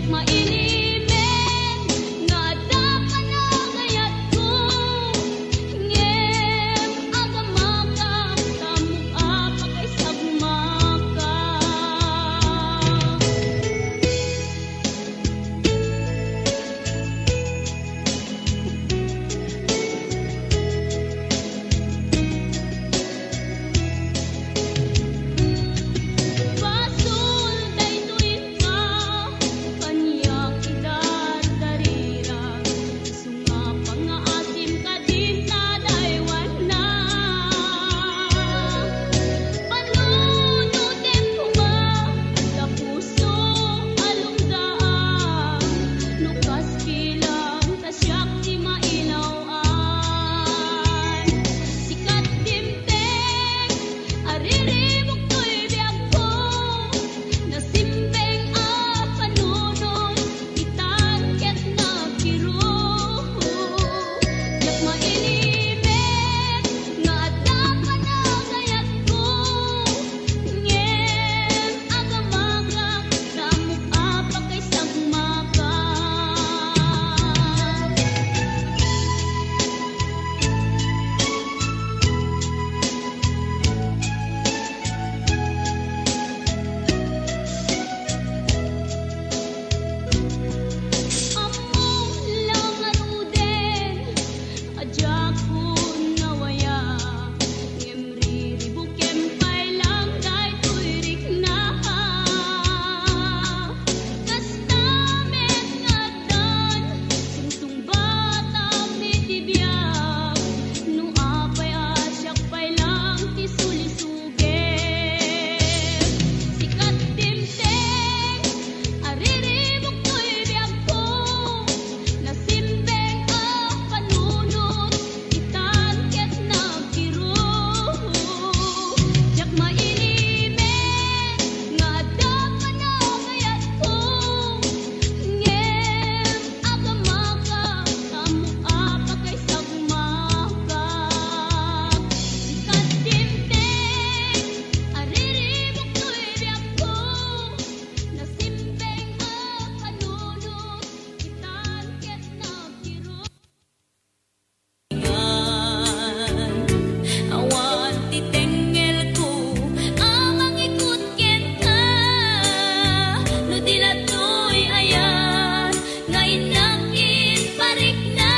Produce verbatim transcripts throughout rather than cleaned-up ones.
Mailimen nga adda panagayatko, ngem agamaka, tamok a pakaisagmaka. Basol daytoy ka, kaniak idardarira. Isu nga pangngaasim kadin nadaywanna. Panunotem koma, ta puso a lunggaan. No kas bilang, ta siak ti mainaw-an. Sikat dimteng, ariribuktoy biagko. Nasimbeng a panunot, itan ket nagkiruk. Diak mailimen nga adda panagayatko, ngem agamaka, tamok a pakaisagmaka. Ammom la ngaruden a diakon nawaya, ngem riribukem pay lang daytoy rikna. Kasta met nga addan sungbatam iti biag, no apay a siak pay lang ti sulisugem. Sikat dimteng, ariribuktoy biagko, nasimbeng a panunot, itan ket nagkiruk. Diak mailimen nga adda panagayatko, ngem agamaka, tamok a pakaisagmaka. Sikat dimteng, ariribuktoy biagko, nasimbeng a panunot, itan ket nagkiruk. Awan ti tengngelko a mangikut kenka, no di la toy ayat nga innak ken parikna.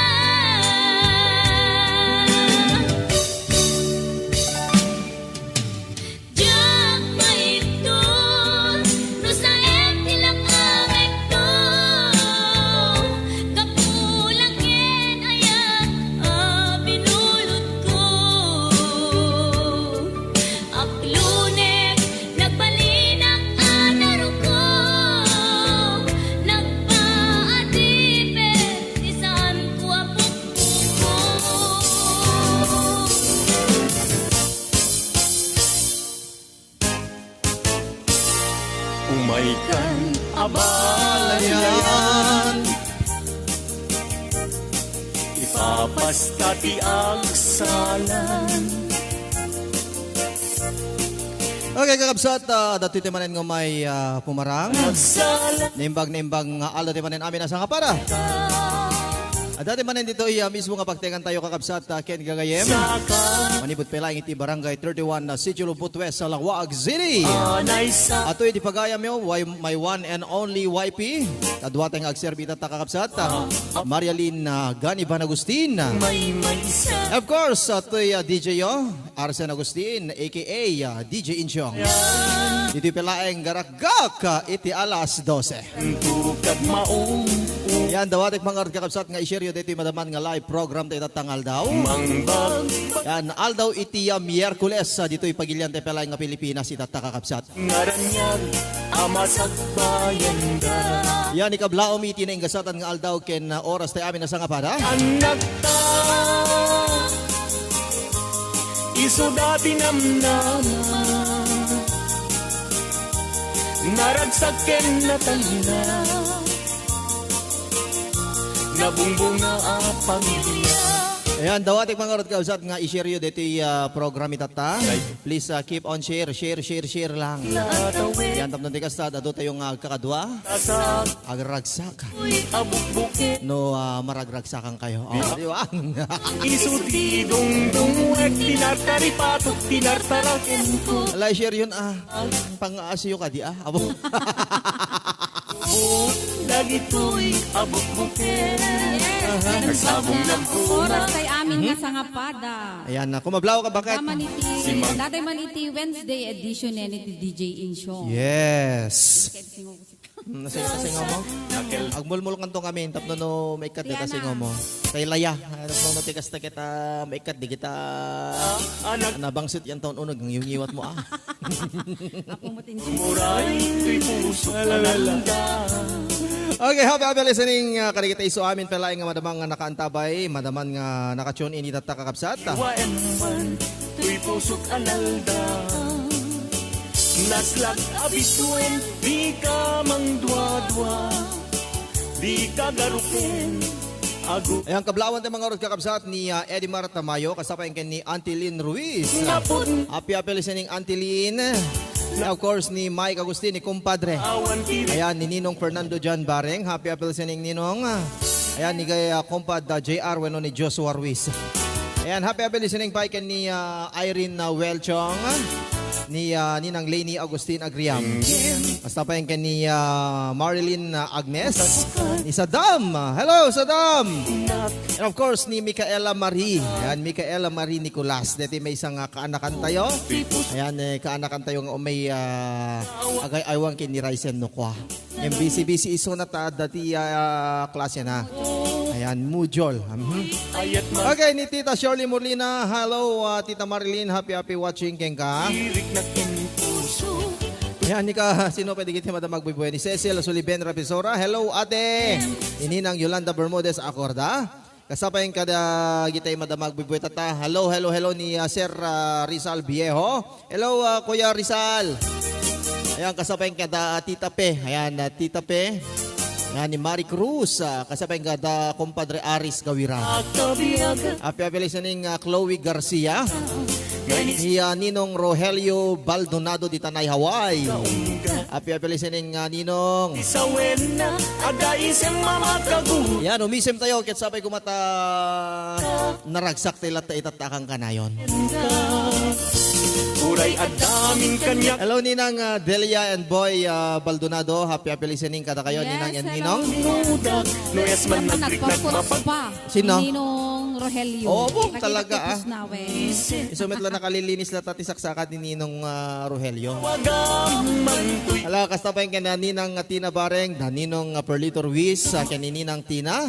Diak maikton no saem ti laknangekto, gapu la ken ayat a binulotko. Aklunek, nagbalinak a naruko, nagpaadipet ti saanko a pukpukok. Umaykan a balayan, ipapasta ti agsalan. Okay, kakabsat, ah, datoy ti manen nga may, ah, pumarang. Agsalan. Naimbag, naimbag nga aldaw ti manen amin a sangapada. Adda ti manen ditoy, ah, mismo nga pagtengan tayo, kakabsat, ah, ken gagayem. Manipud pay laeng iti Barangay thirty-one, ah, Sitio Lubot West, sa Laoag City. Ato iti pagayam yo, way-, my one and only Y P. Kaduatay nga agserbi ita, kakabsat, ah, Marialyn, ah, Ganiban Agustin. Of course, atoy, ah, D J yo, Arsen Agustin, A K A, ah, D J Inchong. Ditoy pay laeng garak gak, ah, iti alas dose. Yan, dawatek mangngegad, kakabsat, nga i-share yo daytoy madamdama nga live program ta ita nga aldaw. Yan, aldaw iti, ah, Miyerkules, ah, ditoy pagilian ti pay laeng nga Pilipinas, ita, kakabsat. Yan, ikablaom iti naingasatan nga aldaw ken, ah, oras tay amin a sangapada. Isuda ti namnama, naragsak ken natalna, nabungbunga a pamilya. Ayan, dawatek mga urot kausat nga i-share yu ditoy, ah, program itatta. Please, ah, keep on share, share, share, share lang. Ayan, tapno ti kasta, adu tayo nga agkakadua. Agragsak. No, ah, maragragsakan kayo. Oh, di ba? Isu ti dungdungwek, tinartaripatok, tinartarakenko. Ala, i-share yun, ah. Pang-aasiyo ka, di, ah. Abo. Dagitoy a bukbuken. Yes. Nagsabong ng Oras kay amin nga sangapada. Ayan na. Kung mablaw ka, bakit? Daman iti, Si Mang- daday man iti Wednesday edition ni ti D J Insyo. Yes. Kaya singo ko si Hmm, nasa, nasa nga mo? Agmulmul kanto kami, tapno no maikkat Tiana. Dita singo mo. Kay Laya, ano mo, no, tigas na kita, maikkat, di kita, Ah, ah, nag- nabangsit yan taon unag, ang ngiwat mo, ah. Apo mo, tinsin. Muray, to'y puso, Alala. Alanda. Okay, happy, happy listening, ah, kadagiti isu amin, pala nga madamang nga nakaantabay, madaman nga naka-tune in itatta, kakabsat. Wa emman, to'y pusok analda. Naslag a bisuen, di ka mangduadua, di ka garuken, agu- Ayan, kablawan tayo mga urot kakabsat ni, ah, Eddie Mar Tamayo, kasabay ken ni Auntie Lynn Ruiz. Napud- Happy, happy listening, Auntie Lynn. And of course, ni Mike Agustin, ni Kumpadre. Awan kiri- Ayan, ni Ninong Fernando John Bareng. Happy, happy listening, Ninong. Ayan, ni kay, ah, Kumpad, ah, J R, wenno ni Joshua Ruiz. Ayan, happy, happy listening pa ken ni, ah, Irene, ah, Welchong, ni, ah, Ninang Leni Agustin Agriam. Basta pa ken ni, ah, Marilyn, ah, Agnes, ni Saddam. Hello, Saddam! And of course, ni Micaela Marie. Ayan, Micaela Marie Nicolas. Deti may isang, ah, kaanakan tayo. Ayan, eh, kaanakan tayo nga may, ah, agay-aywan ken ni Raisen no kwa. Yung busy-busy iso na ta, dati, ah, klase na. Ayan, module. Mhm. Okay, ni Tita Shirley Morlina. Hello, ah, Tita Marilyn. Happy, happy watching, kenka. Ayan, ni ka, sino pwede kita madam magbuybuya? Ni Cecil Suliben Rapisora. Hello, ate. Ni Ninang Yolanda Bermudez Acorda. Kasabay kada gitay madam magbuybuya tata. Hello, hello, hello ni, ah, Sir, ah, Rizal Viejo. Hello, ah, Kuya Rizal. Ayan, kasabay kada, ah, Tita Pe. Ayan, ah, Tita Pe. Ayan, ni Mari Cruz. Ah, kasabay kada Compadre Aris Gawira. Happy, happy listening, ah, Chloe Garcia. Ni, ah, Ninong Rogelio Baldonado di Tanay, Hawaii. Happy, happy listening, ah, Ninong. Isawen na, ada isem mamakagu. Yan, umisem tayo. Ket sabay kumata naragsak tayo latta itattakan kanayon. Uray adda amin kaniak. Hello, Ninang, ah, Delia and Boy, ah, Baldonado. Happy, happy listening kada kayo, Yes, Ninang and hello. Ninong. Muda, no yes man Naman nagrik nagpapos nagmapag- pa. Sino? Ninong Rogelio. Oo, Nakita talaga, ko ah. Pusnawe. Isu met la nakalilinis la tati saksakat ni Ninong, ah, Rogelio. Ala, kasta pa yung kina Ninang Tina Bareng, da Ninong, ah, Perlito Ruiz, ah, ken ni Ninang Tina.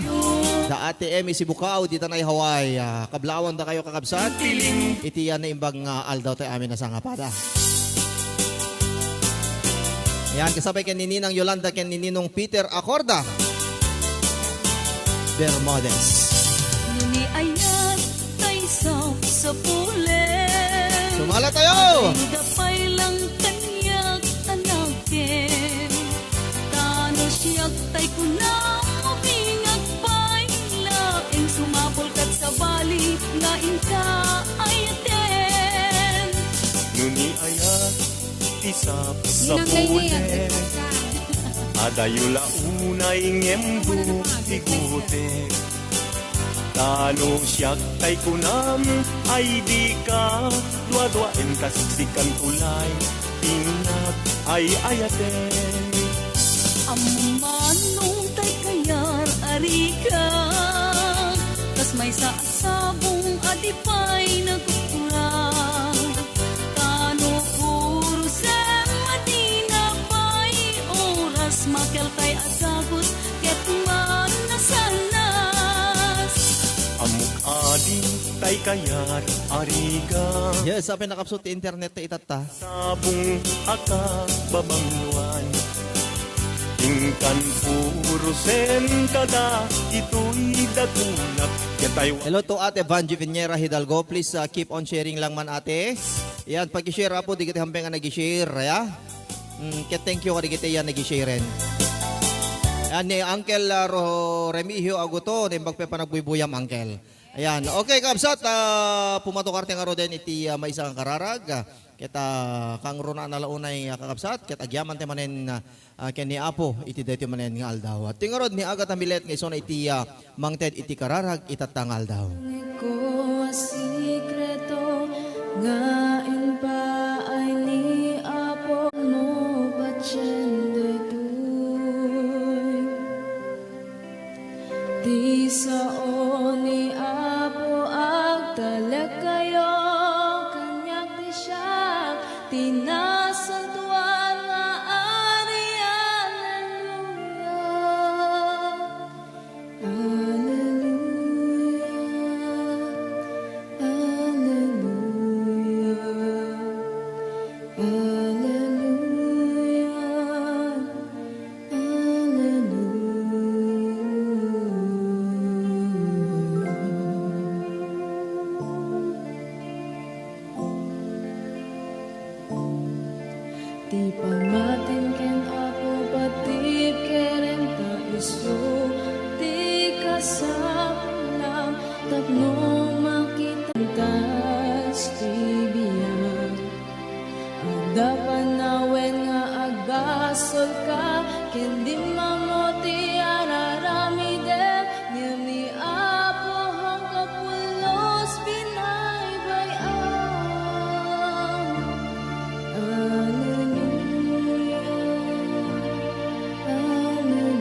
Da Ate Emmy Sibukaw, di Tanay, Hawaii. Ah, kablawan da kayo, kakabsat. Iti yan na imbag nga aldaw tayo amin na sangapada. Yan, kasabay ken ni Ninang Yolanda, ken ni Ninong Peter Acorda. Bermudez. No ni ayat tay sapsapulen. Sumala tayo! Ay, dapay lang kaniak anakem. Tano siak tay kunam, umingag pay laeng sumapul kat sabali nga inka ayaten. No ni ayat ti Ninang Leni, sapsapulen. Adayo la unay ngem bugtigutek. Tano siak tay kunam ay dika duadua en kasiksikan tulay pinag ay ayaten. Ammanong tay kayar a rigat, kas maysa a sabong a di pay nagkukura. Tano purusen a dina pay oras, makel tay a dagus ket manasanas. Ammok a di tay kayar a rigat. Yes, apay nakapsut ti internet ta itatta. Sabong a kababangloan. Inkan purusen kada itoy dakunak. Ket ay Hello to Ate Vangie Viñera Hidalgo. Please, uh, keep on sharing lang man, ate. Yan, pag-share, apo, di kita hampay nga nag-share, ya? Mm, ket thank you, kadi kita yan nag-share-en. Yan, ni Uncle, uh, Ro-, Remigio Aguto, ni Magpe Panagbuybuyan, Uncle. Ayan. Okay, kakabsat, ah, pumatukar ti ngaruden iti, ah, maysa nga kararag. Ket, ah, kangrunaan a la unay, ah, kakabsat, ket agyamantem manen, ah, ken ni Apo iti daytoy manen nga aldaw. Ti ngarud ni Agatha Milet nga isuna iti, ah, mangted iti kararag itatta nga aldaw. Ko a sikreto nga impaay ni Apo mo patien daytoy. Ti sao ni Apo agtalekkayo, kaniak ti siak ti nasantoan nga Ari. Alleluia. Alleluia. Alleluia. Alleluia. Ti pamatim ken Apo patib kerem ta isu ti kasapulam tapno makitantas ti biag. Adda panawen nga agbasolka ken di mammo ti araramidem, ngem ni Apo Juan kapulos binaybay-am. Alleluia, alleluia,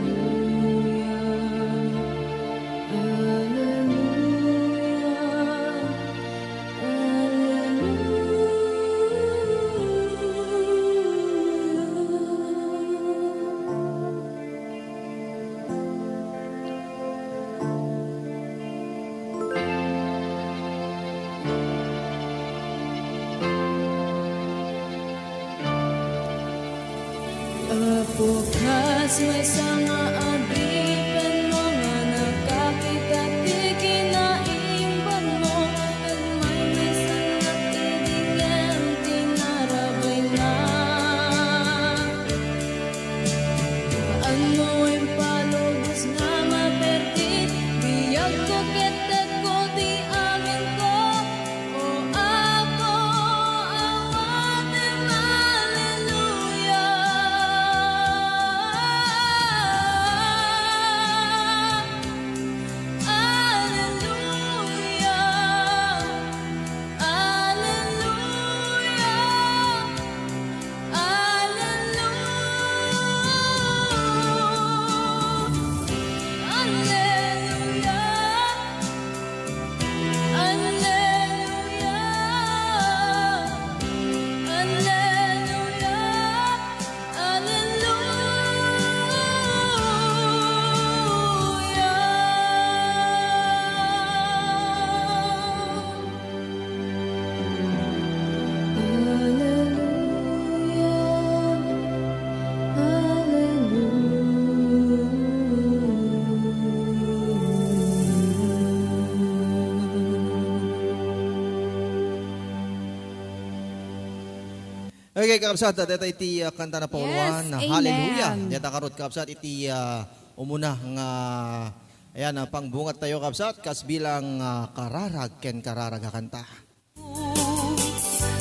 alleluia. Apo, kas maysa nga adipenmo nga nakakita ti kinaimbanmo, agmaymaysa nga idi ngem ti narabayna. Kaanmo impalubos nga maperdi, biagko ket tedko ti aminko. O Apo, awatem, alleluia. Alleluia. Alleluia. Alleluia. Alleluia. Alleluia. Alleluia. Alleluia. Alleluia. Alleluia. Okay, kakabsat, deta iti, uh, kanta na Pauluan, yes, amen. Hallelujah. Deta karud, kakabsat, iti, uh, umuna nga, ayan, uh, pangbungat tayo, kakabsat, kas bilang, uh, kararag ken kararag a kanta.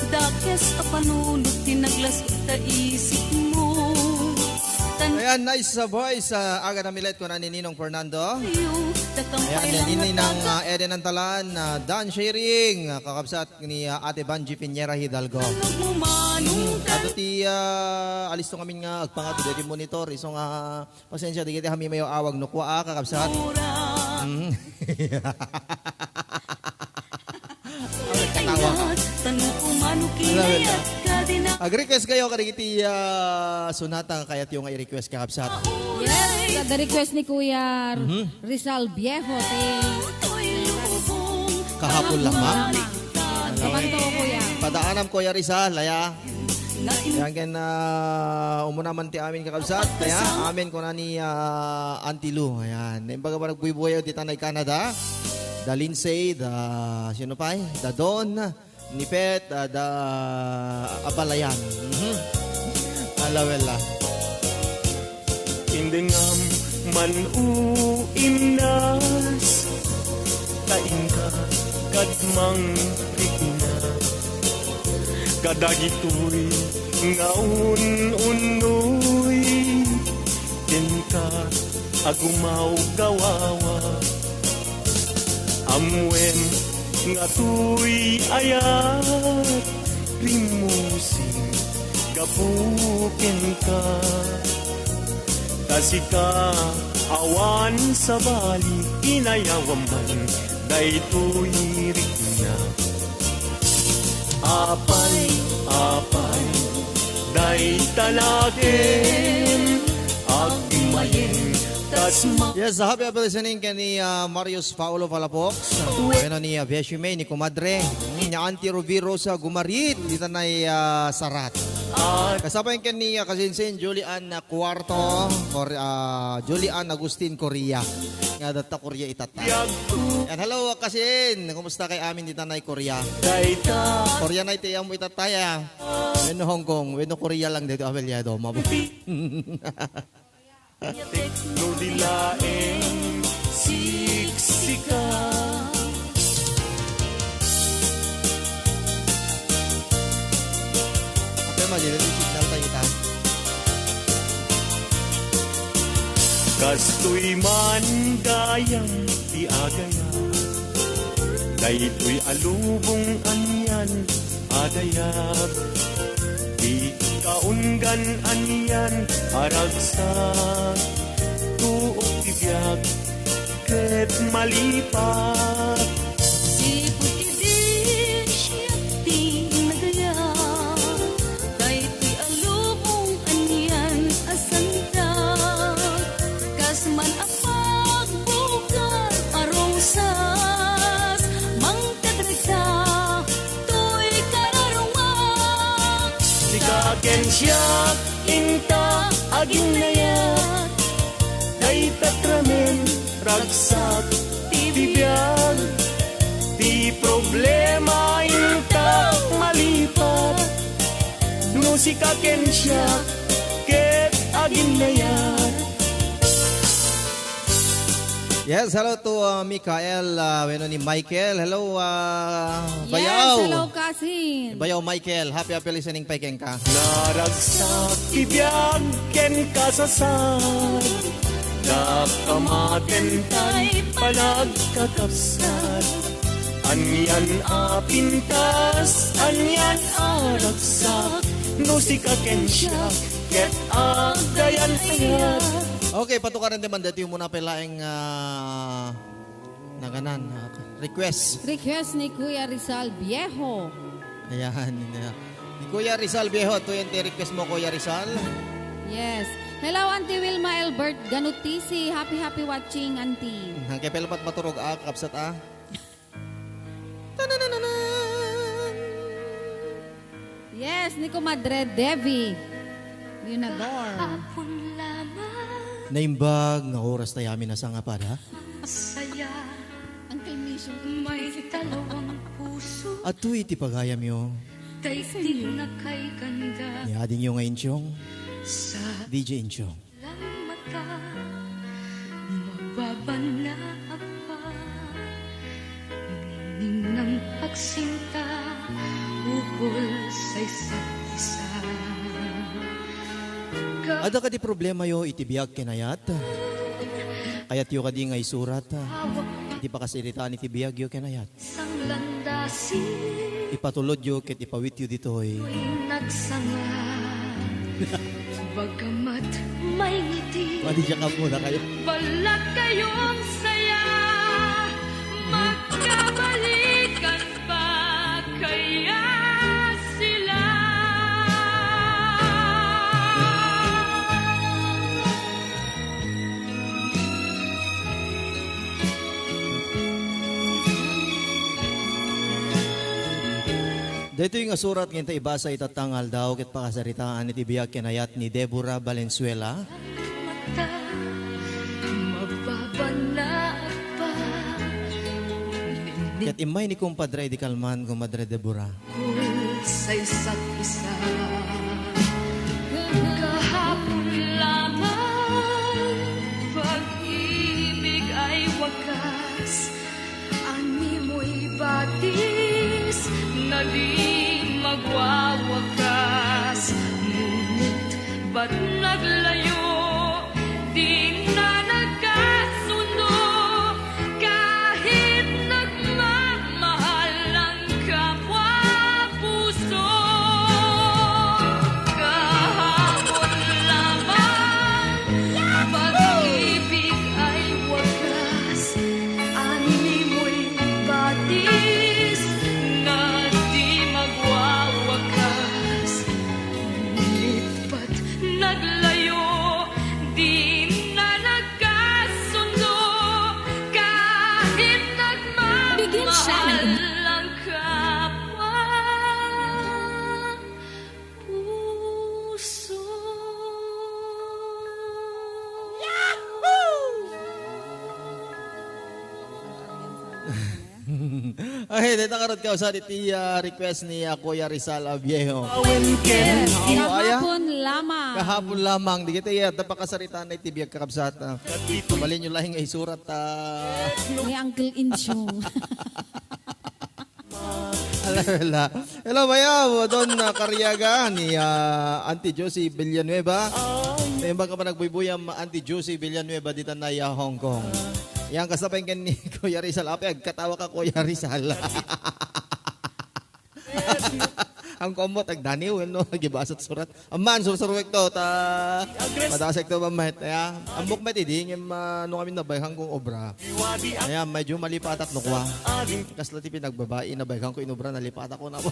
Dakes a panunot ti naglasut ta isipmo. Tan- Ayan, nice, uh, voice, uh, Agatha Milet, kuna ni Ninong Fernando. Ayan, ni Ninang, uh, Eden Antalan, uh, Dan Sharing, uh, kakabsat ni, ah, Ate Banji Piñera Hidalgo. Mm, ato ti, ah, alisto ngamin nga agpangato daytoy monitor, isu nga pasensya, dagiti hamimayo awag no kua, ah, kakabsat. Mm. Katawa ka. Ala, wala. Ag-request kayo kadagiti, ah, sonata nga kayatyo nga i-request, kakabsat. Yes, the request ni Kuya Mhm. Rizal Viejo, ti Kahapon lamang. Kabanto, kuya. Padaanam, Kuya Rizal, aya. Yan ken, ah, umuna man ti amin, kakabsat. Aya, amin kuna ni, ah, Auntie Lou. Ayan. Imbaga ba nagbuybuyaw ti tanay Canada? Da Lindsay, da sino pay? Da Don. Ni Pet, ah, da Abalayan. Mhm. Ala, wala. Indengam man o innas, ta inka Mangrikna kadagitoy nga un-unnoy kenka, agumaw gawawa. Ammoem nga toy ayat, rimmusing gapu kenka. Ta sika, awan sabali, inayawam man daytoy rikna. Apay, apay, dayta laeng agmayeng, tas ma- Yes, happy, happy listening ken ni, ah, Marius Paulo Palafox. Wenno ni, ah, Beshi May, ni Kumadre. Mm, ni Auntie Ruby Rosa Gumarit, dita nay, ah, Sarat. Kasabayan ken ni, ah, kasinsin Julie Ann Cuarto, Cor-, ah, Julie Ann Agustin Correa. Nga datta Korea itatta. Yan, hello, Kasin. Kumusta kay amin dita nay Korea? Dayta. Korea nay ti amo itatta ya. Wenno Hong Kong, wenno Korea lang dito, Abel Yado. Mabuti. Tekno di laeng siksika. Apay, mali na di signal tayo ta. Kastoy man gayam ti agayam, daytoy a lubong anian a dayag. Di kaunggan anian a ragsak, tuok ti biag ket malipat. Sipud ti di siak ti nagayat, daytoy a lubong anian a sandag. Kas man a pagbukar a rosas, mangted dayta toy kararuma. Sika ken siak inta aginnayat, dayta ramen ragsak ti biag. Ti problema inta malipat, no sika ken siak ket aginnayat. Yes, hello to, uh, Mikael, uh, wenno ni Michael. Hello, uh, Yes, Bayaw. Hello, Kasin. Bayaw Michael, happy, happy listening pay kenka. Naragsak ti biag ken kasasad, dakamaten tay panagkakabsat. Anian a pintas, anian a ragsak, no sika ken siak, ket agdayan ayat. Okay, patukaren ti mandati muna pay laeng, ah, naganan, ah, request. Request ni Kuya Rizal Viejo. Ayan, ah, ni Kuya Rizal Viejo, ito yan ti request mo, Kuya Rizal. Yes. Hello, Auntie Wilma Elbert Ganutisi. Happy, happy watching, Auntie. Hangke pay lapat maturog, ah, kakabsat, ah. Tananananan! Yes, ni Kumadre Devi Leonador. Kahapon lamang. Naimbag nga oras tayo amin a sangapada. Saya. Ang kalmisyon. May dalawang puso. At iti pagayamyo. Tay tigna kay ganda. Ni adingyo nga insyong. Sa D J Insyong. Lang mata, mababa na apa. Ningning ng pagsinta, ukol sa isa't isa. Ka- Adda kadi problemayo iti biag ken ayat? Kayatyo kadi nga isurat, ah, iti pakasaritaan iti biagyo ken ayat? Sang landasi. Ipatulodyo ket ipawityo ditoy. Ako'y nagsanga. Bagamat may ngiti. Madi siya ka muna kayo. Balat kayong saya. Magkabalikan pa kaya sila? Daytoy nga surat nga inta ibasa itatta nga aldaw ket pakasaritaan iti biag ken ayat ni Deborah Valenzuela. Ket immay ni kumpadre idi kalman, Kumadre Deborah. Sa isa't isa. Kahapon lamang, pag-ibig ay wakas. Animoy bata. Di magwawakas, ngunit ba't naglayo? Di na nagkasundo kahit nagmamahal ang kapwa puso. Kahapon lamang, pag-ibig ay wakas, animoy batis na di magwawakas. Ngunit ba't naglayo? Di na nagkasundo kahit nagmamahal ang kapwa puso. Okay, dito nga rod kausa iti, ah, request ni, ah, Kuya Rizal Abiejo. Yes, Amo aya? Kahapon lamang. Kahapon lamang. Di kita iya, napakasarita na iti biag kakabsat, ah. Mabalin nyo laing nga isurat, ah. Ni Uncle Insyong. Ala, ala. Hello, bayaw. Don, ah, Cariaga ni, ah, Auntie Josie Villanueva. May imbag ka pa nagbuybuyam, Auntie Josie Villanueva, dita na iya Hong Kong. Yan, kasta pa yung ni Kuya Rizal. Ape, agkatawa ka, Kuya Rizal. Ang komot, agdaniw, no? Gibasat surat. Amman, sursurwek to, ta madasek to, mamet. Aya, ambok met idi, ngem, ah, no kami nabayhan kong obra. Aya, medyo malipatak no kwa. Kasla ti pinagbabai, nabayhan ko in obra, nalipatak ko na.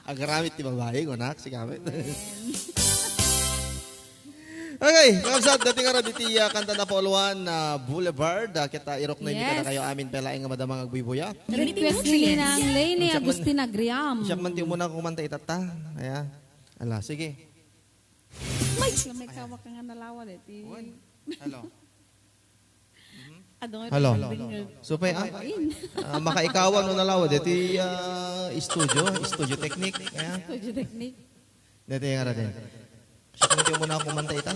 Agaramit ti babai, kunak, si gamit. Okay, kakabsat, dati nga radyo ti, ah, kanta na pauluan na Boulevard. Ah, kita irok na Yes. Kada kayo amin pela nga madamang agbuybuya. Request ni Ninang Leni Siya man- Agustin Agriam. Siya man ti umuna kumanta itatta. Aya. Ala, sige. May, may kawak nga nalawad eh. Ti- Hello. Ano nga Hello. Ringer? Supay, ah? Kain. Ah, makaikawan no nalawad. Iti, ah, studio, studio technique. Ayan. Studio technique. Dati nga ratin. Siya mo muna ako manta ita.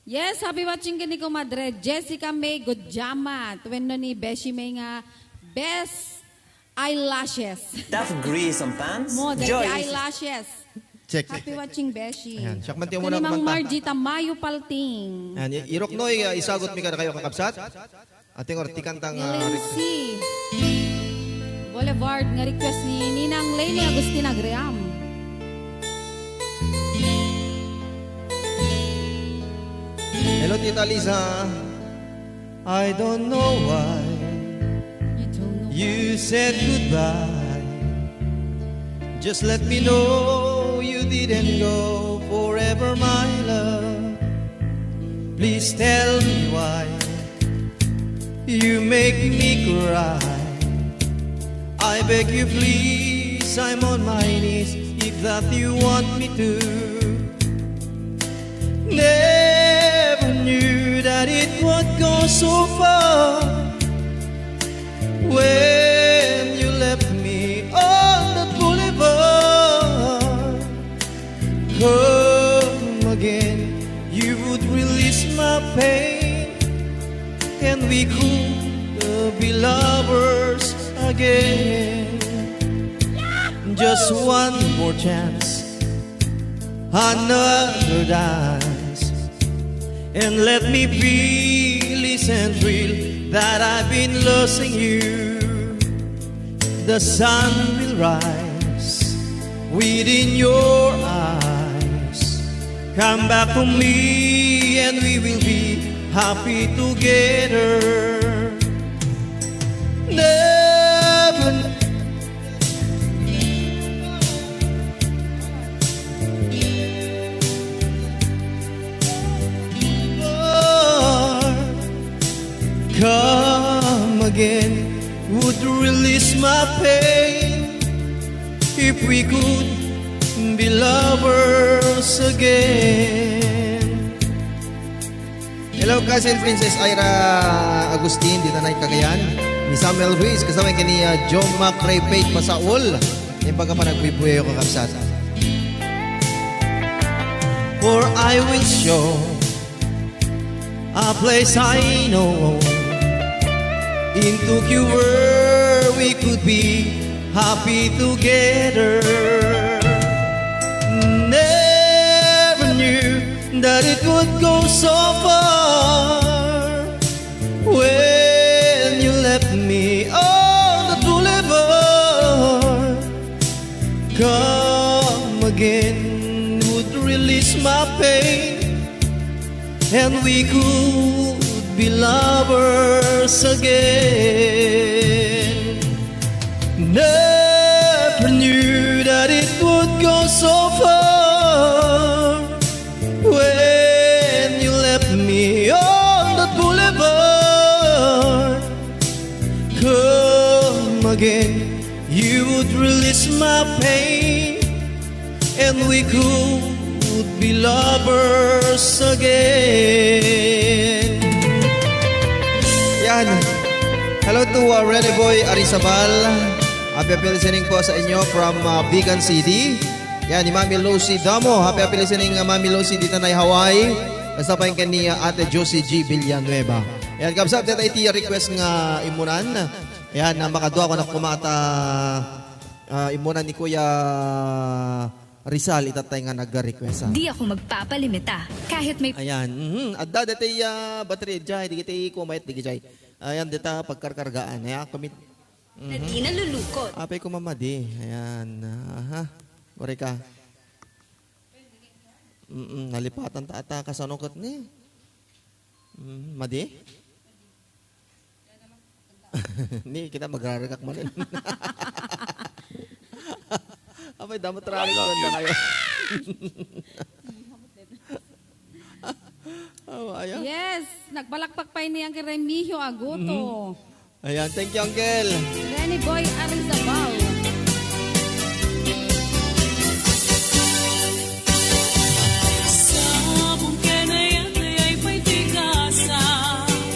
Yes, happy watching kini Comadre Jessica May Gudjama. Tuwin no ni Beshi May nga best eyelashes. Tough gray sometimes. Mo, dati Joy. Eyelashes. Check. Happy watching, Beshi. Ayan, siya man ti umuna Kani Mang kumanta. Margie Tamayo Palting. Ayan, i-, irok no, i-, isagot mi kada kayo, kakabsat. Ating ortikan tang, ah, L N C Boulevard nga request ni Ninang Leni Agustin Agriam. Hello, Tita Lisa. I don't know why You don't know you said goodbye. Just let me know you didn't go forever, my love. Please tell me why you make me cry. I beg you, please, I'm on my knees, if that you want me to. Never knew that it would go so far when you left me on the boulevard. Come again, you would release my pain, and we could, uh, be lovers again. Just one more chance, another dance, and let me be, listen real, that I've been losing you. The sun will rise within your eyes. Come back to me and we will be happy together. Never Come again would release my pain if we could be lovers again. Hello, Cousin Princess Ira Agustin, dita na Cagayan. Ni Samuel Ruiz, kasama kaniya John Mac Ray Faith Pasaul. Yung pagkapanagpuy-puyo, kakabsat. For I will show a place I know in Tokyo where we could be happy together. Never knew that it would go so far when you left me on the boulevard. Come again would release my pain, and we could be lovers again. Never knew that it would go so far when you left me on that boulevard. Come again, you would release my pain, and we could be lovers again. Yan. Hello to, uh, Rene Boy Arizabal. Happy, happy listening po sa inyo from, uh, Bigan City. Yan, ni Mami Lucy Damo. Happy, happy listening, uh, Mami Lucy, dita na Hawaii. Basta pa yung kani, uh, Ate Josie G Villanueva. Yan, kabsat, dita iti request nga imunan. Yan, uh, makadua ko na kumata, uh, imunan ni Kuya Rizal, itatay nga nagrequest, ah. Di ako magpapalimita, kahit may Ayan, mhm. Adda dati, ah, battery jay, di kita kumayat, di jay. Ayan, dita pagkarkargaan. Ayan, kumit-, mhm. Na di nalulukot. Apay ko mamadi. Ayan, aha. Waray ka. Mm, nalipatan ta ata, kasano ket ni? Mm, madi? Ni, kita magraragak manen. Apay, damat rami ko, ganda kayo. Oh, ayan. Yes, nagpalakpak pa ini ang kay Remigio Aguto. Mhm. Ayan, thank you, Uncle. Rene Boy Arizabal. Sabong ken ayat, ay pay ti kasa.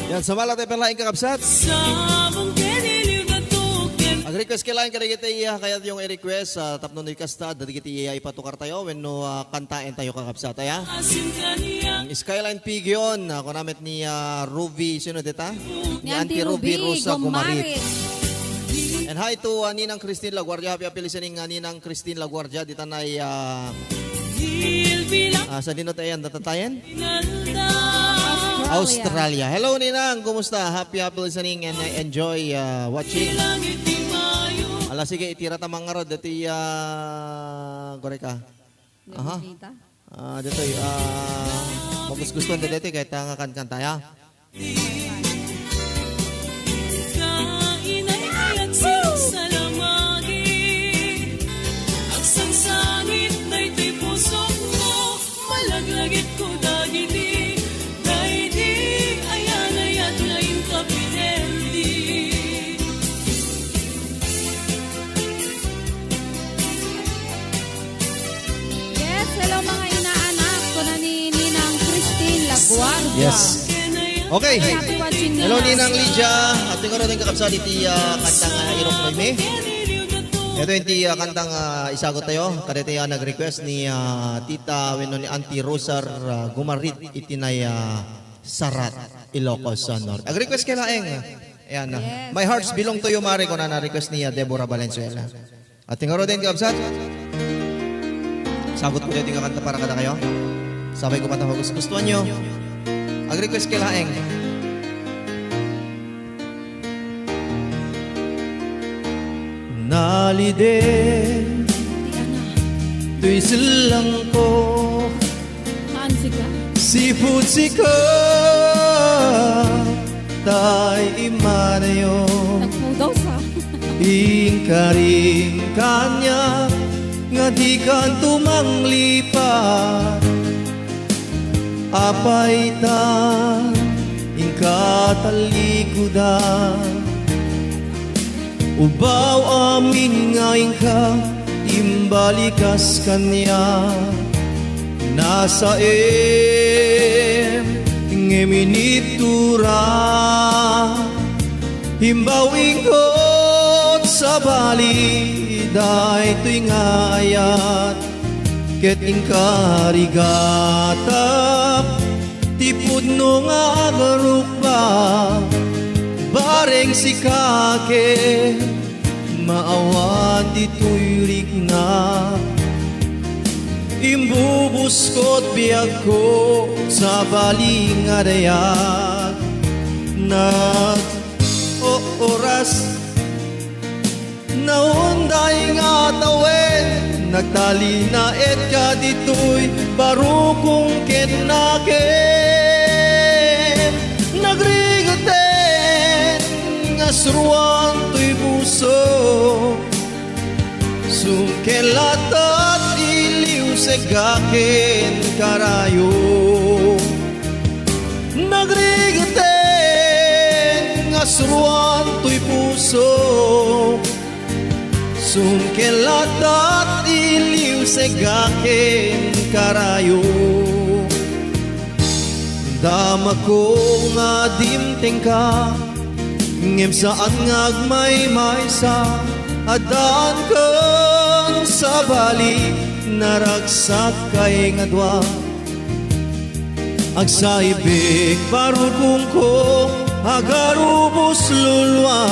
Yan, sa mala tayo pala yung kakabsat. Sabong ken iliw na tuken. Ag-request ka lang, kadagiti, ah, kayat yung i-request, ah, tapno ni kasta, dadagiti, ah, ipatukar tayo, wenno, ah, kantaen tayo, kakabsat, aya? Asin kaniya. Ang Skyline Pigeon, ah, kunamit ni, ah, Ruby, sino dita? Ni Ni Auntie Auntie Ruby Ruby Rosa Gumarit. Gumarit. And hi to, uh, Ninang Christine Laguardia. Happy, happy listening, uh, Ninang Christine Laguardia. Dita na, uh, uh, sa dino tayo yan, datatayan? Australia. Australia. Hello, Ninang. Kumusta? Happy, happy listening and, uh, enjoy, uh, watching. Ala, sige, itira ta mangarod. Dati, uh, gore ka. Aha. Nakikita? Ah, ditoy, ah, magustuhan da ditoy kahit nga kankanta, ya. Kainay ay agsasalamagi, agsangsangit daytoy pusokko, malaglagipko dagiti, daydi, ayan, ayan, nga inkapinerdi. Yes, hello, mga inaanak. Kuna ni Ninang Christine Laguardia. Yes. Okay. Happy watching, Ninang. Hello, Ninang Lydia. At tingnan natin kakabsat iti, ah, kanta nga Irok Noy Mi. Ito yung ti, ah, kanta nga isagot tayo. Kadito yung nag-request ni, ah, Tita wenno ni Auntie Rosar, ah, Gumarit iti nay, ah, Sarat, Ilocos Norte. Ag-request kay laeng. Ayan, ah. Yes. My Hearts Belong to You, Mare, kuna na request ni, ah, Deborah Valenzuela. At tingaro din, kabsat. Sagot ko din nga kanta para kada kayo. Sabay ko mata, gusto, gustuhan nyo. Ag-request kay laeng. Naliden to'y sellang ko. Saan sika? Sipud sika tay imadayo. Nagpudaw sa. Inkarin kanya nga di kanto manglipat. Apay ta inka talikudan. Ubaw amin nga inka imbalikas kaniak. Nasaem ngem inittura. Imbaw ingkod sabali daytoy nga ayat. Ket inkarigatak ti pudno nga agrukbak, bareng sika ket maawan ditoy rikna. Imbubuskot biagko, sabali nga dayag. Nag-ooras, naunday nga tawen, nagtalinaedka ditoy barukong ken nakem. Nagrigeten nga suruan toy puso. Sumkelat iliw, seg-ak ken karayo. Nagrigeten nga suruan toy puso. Sumkelat iliw, seg-ak ken karayo. Damagko nga dimtengka, ngem saan nga agmaymaysa. Addaan ken sabali, naragsakkay nga dua. Agsaibek barukongko, agarubos lulua.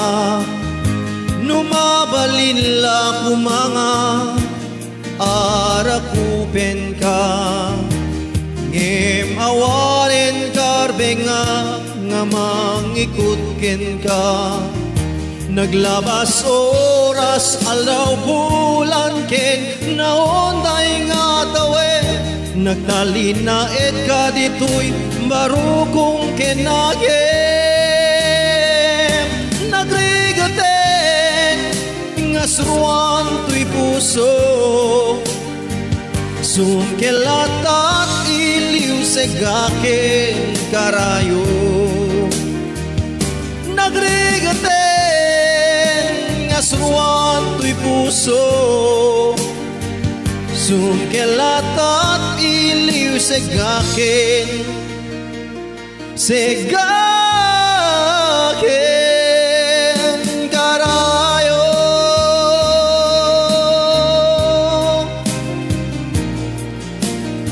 No mabalin la koma nga arakupenka, ngem awanen karbengak nga mangikut kenka. Naglabas oras, aldaw, bulan, ken naunday nga tawen, nagtalinaedka ditoy barukong ken nakem. Nagrigeten nga suruan toy puso. Sumkelat iliw, seg-ak ken karayo. Nagrigeten nga suruan toy puso. Sumkelat iliw, seg-ak ken Seg-ak ken karayo.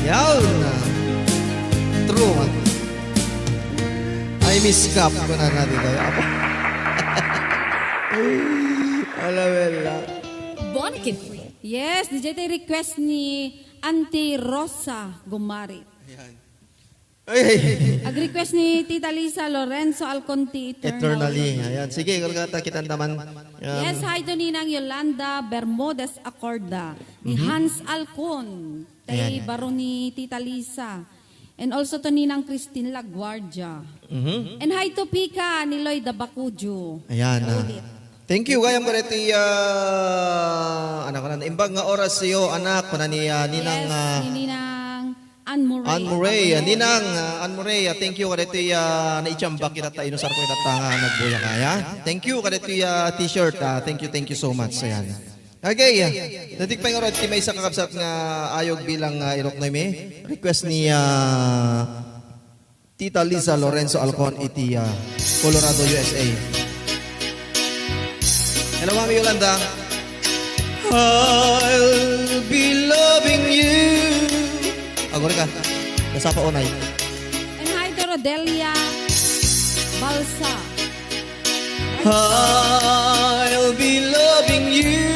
Yaw na. True. Ay, Miss Cup, kunana dito. Apo. Ay, alawela. Born again free. Yes, D J, tay request ni Auntie Rosa Gumari. Ayan. Ay, ay. Ag-request ni Tita Lisa Lorenzo Alconti, Eternally. Eternally. Ayan. Sige, kargata, kitan naman. Ayan. Yes, hi to Ninang Yolanda Bermudez Acorda, ni Mhm. Hans Alcon, tay Ayan, ayan. baro ni Tita Lisa. And also to Ninang Christine Laguardia. Mhm. And hi to Pika ni Lloyd Abacudio. Ayan, ah. Ulit. Thank you, gayam kadaytoy, ah, anak, naimbag nga oras tayo, anak, kuna ni, ah, Ninang, Yes, ah, ni Ninang Anne Murray. Anne Murray, ah, Ninang, ah, Anne Murray, ah, thank you kadaytoy, ah, naitambak ita ta inusarko ita ta nga nagbuya kaya. Thank you kadaytoy, ah, t-shirt, ah, thank you, thank you so much. Ayan. Okay, ah, natikpay nga oras ti maysa kakabsat nga ayog bilang, ah, iruknoy mi. Request ni, ah, Tita Lisa Lorenzo Alcon iti, ah, Colorado, U S A. Hello, Mami Yolanda. I'll be loving you. Agor ka. Nasapa unay. And hi to Rodelia Balsa. I'll be loving you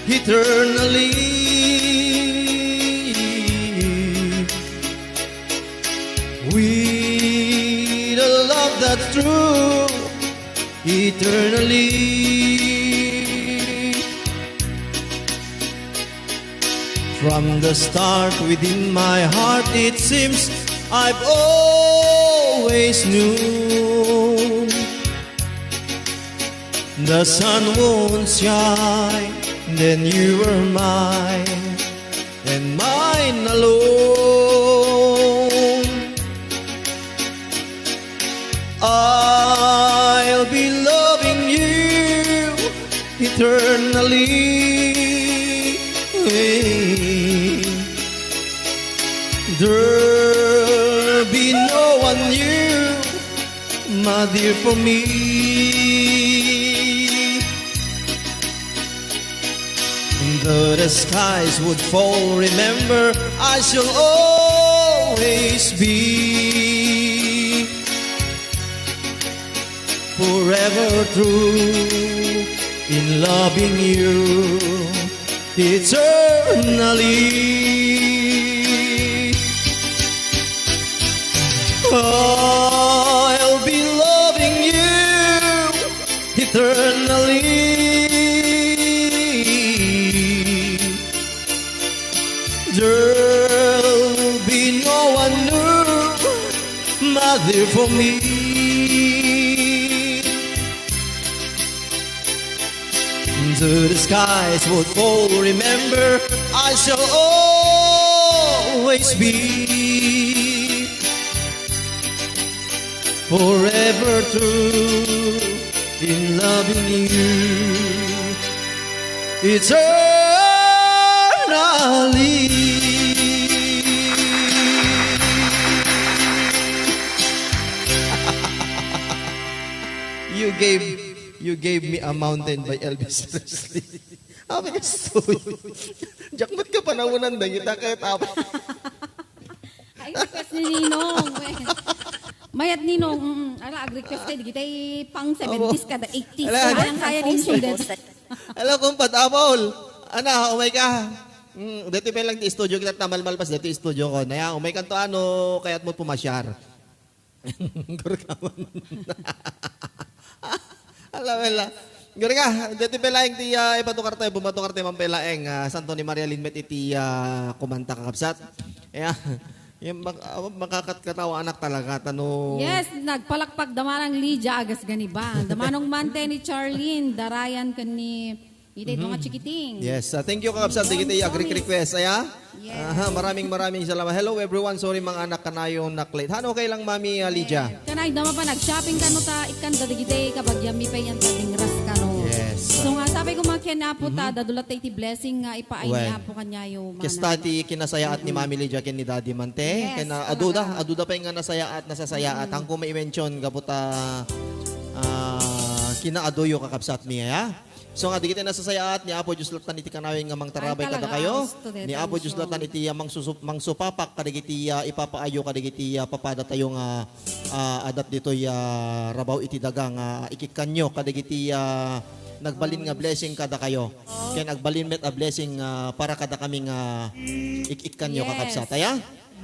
eternally. With a love that's true, eternally. From the start, within my heart, it seems I've always known the sun won't shine, then you were mine, and mine alone. I'll be loving you eternally. There'll be no one new, my dear, for me. Though the skies would fall, remember, I shall always be forever true in loving you eternally. I'll be loving you eternally. There'll be no one new, my dear, for me. Though the skies would fall, remember, I shall always be forever true in loving you eternally. You gave, you gave me a mountain by Elvis Presley. Apo, kastoy. Diak met ka panawanan dagita ket apo. Ay, request ni Ninong. Mayat Ninong, mm, ala, ag-request kay digitay pang seventies kada eighties. Ala, kayang kaya ni Ninong. Hello, kumpa, Apol. Ana, umay ka. Mm, dati pa lang ti studio kita, tamalmalpas dati studio ko. Naya, umay kanto ano, kayat mo pumasyar. Gurgaman. Ala, wala. Gurga, dati pelaeng ti, ah, ipatukar tayo, bumatukar tayo man pelaeng, ah, Santo ni Maria Linmet iti, ah, kumanta, kakabsat. Kaya, yung mak-, ah, makakatkatawa anak talaga, tano. Yes, nagpalakpak da manang Lydia Agas Ganiban. Da manong Mante ni Charlene, Darayan ken ni Iti, ito nga chikiting. Yes, ah, thank you, kakabsat. Dagiti agri request, aya? Yes. Aha, maraming, maraming salamat. Hello, everyone. Sorry, mga anak, kanayon na late. Han, okay lang, Mami, ah, Lydia? Kanay, dama pa, nag-shopping kano ta, ikkan da dagiti kabagian mi pa yan, tabingras kano. Yes. So nga, sabi ko, mga ken apo ta, dadula ta iti blessing nga ipaay ni Apo kanyayo, mga kasta ti kinasayaat ni Mami Lydia ken ni Daddy Mante. Yes, ken, ah, adu da, adu da pa nga nasayaat, nasasayaat. Ang kuma-mention, gapu ta, ah, kinaaduyo, kakabsat mi, aya? So nga, digiti nasasayaat ni Apo Dios latan iti kanayon nga mangtarabay kadakayo. Ni Apo Dios latan iti, ah, mangsusup-, mangsupapak kadagiti, ah, ipapaayo kadagiti, ah, papadatayo nga, ah, adat ditoy, ah, rabaw iti daga nga ikikkanyo kadagiti, ah, nagbalin nga blessing kadakayo. Ken agbalin met a blessing, ah, para kadakami nga ik-ikkanyo, kakabsat. Aya?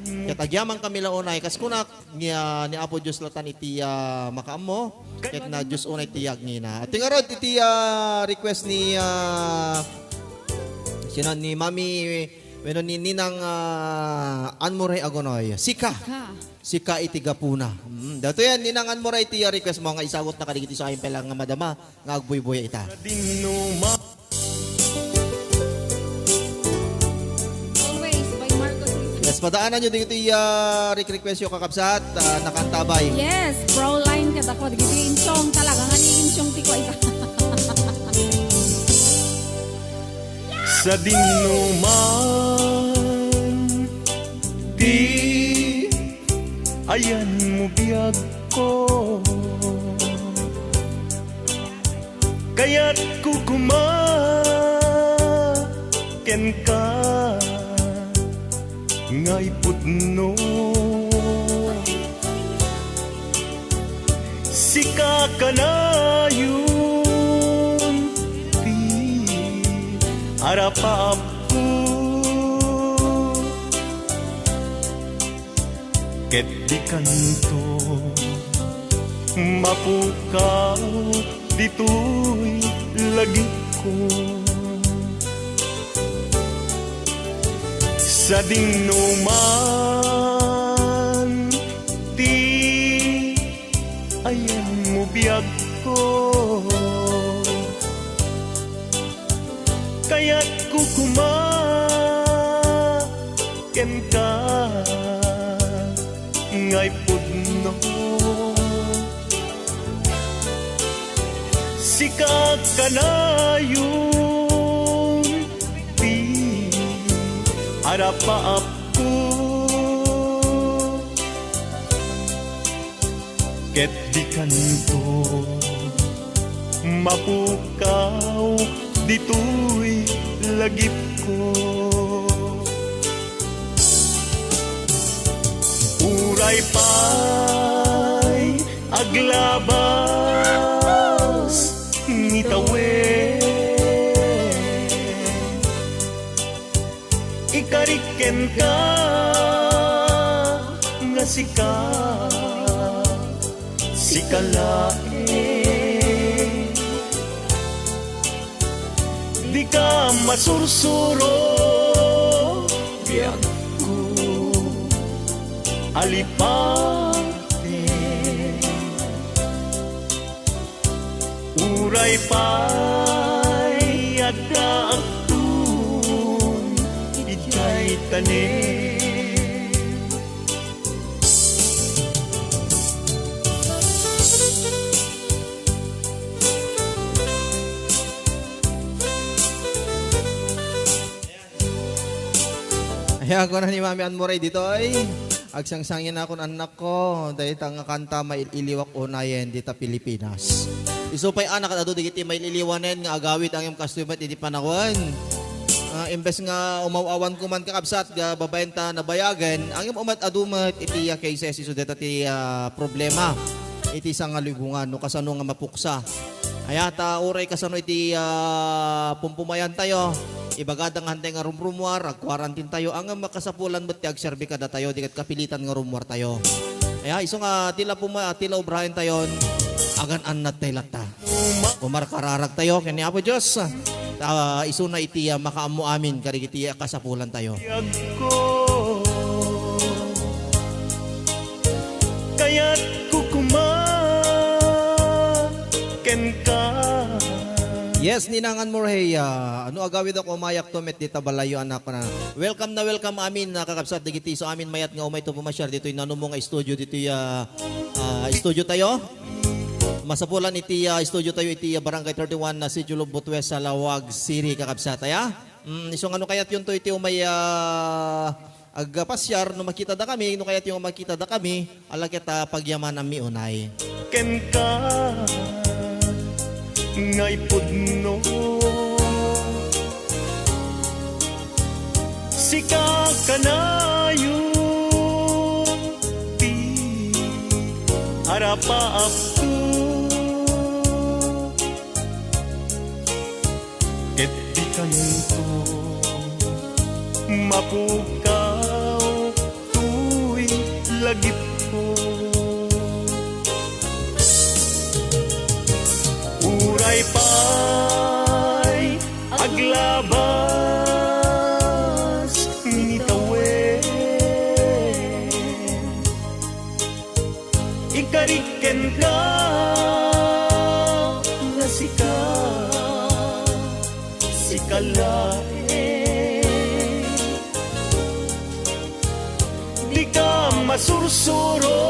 Ket agyamankami la unay, kas kunak, ni, ah, ni Apo Dios latan iti, ah, makaammo, ket na Dios unay ti yagngina. At ngarud iti, ah, request ni, ah, sino, ni Mami, wenno ni Ninang, ah, Ann Murray Agonoy. Sika. Sika. Sika iti gapuna. Mm, dato yan, Ninang Ann Murray, iti, ah, request mo nga isagot na kadagiti sa ayon pay lang nga madama nga agbuybuya ita. Always by Marcos Rizal. Yes, padaanan nyo dito, ah, rek-, request yo, kakabsat, ah, nakantabay. Yes, Proline kadakwa, dagiti insyong talaga nga ni insyong ti kwa ita. Sadino man ti ayanmo biagko. Kayatko koma kenka nga ipudno. Sika kanayon ti arapaapko. Ket dikanto mapukaw ditoy lagipko. Sadino man ti ayanmo biagko. Kayatko koma kenka nga ipudno. Sika kanayon ti arapaapko. Ket dikanto mapukaw ditoy lagipko. Uray pay aglabas ni tawen Kenka nga sika, sika laeng. Dika masursuro, biagko, alipate. Uray pay adda agtun idiay tanem. Aya, kuna ni Mami Ann Moray ditoy, agsangsanginak, annakko, dayta nga kanta mail-iliwak unayen dita Pilipinas. Isu pay a, nakadado dagiti mail-iliwanen nga agawid ngem kastoy met iti panawen. Ah, imbes nga umaw-awan ko man, kakabsat, nga babaen ta nabayagen, ngem umat adu met iti, ah, cases isu dayta ti, ah, problema iti sangalibongan no kasano nga mapuksa. Aya ta uray kasano iti, ah, pumpumayan tayo, ibagada nga hantay nga rumrumuar, agkuarantin tayo, ngem makasapulan met ti agserbi kadatayo, di ket kapilitan nga rumuar tayo. Aya, isu nga ti la puma-, ti la obraen tayon, agan-annad tayo latta. Umarkararag tayo ken ni Apo Dios. Ta isuna iti, ah, makaammo amin kadagiti, ah, kasapulan tayo. Biagko, kayatko koma kenka. Yes, Ninang Ann Moray, ah, no agawid ako, umayakto met dita balayo, anak na. Welcome na welcome amin, ah, kakabsat, dagiti isu amin mayat nga umayto pumasiar ditoy nanumo nga studio ditoy, ah, ah, studio tayo. Masapulan iti, ah, studio tayo iti, ah, Barangay thirty-one na Sitio Lubot West, Salaoag City, kakabsat, aya. Mm, isu nga no kayatyonto iti umay, ah, agpasiar, no makitada kami, no kayatyo nga makitada kami, ala ket, ah, pagyamananmi unay. Kenka nga ipudno, sika kanayon ti arapaapto. Ket dikanto mapukaw toy lagipko. Uray pay aglabas ni tawen, ikarik kenka nga sika, sika laeng. Dika masursuro,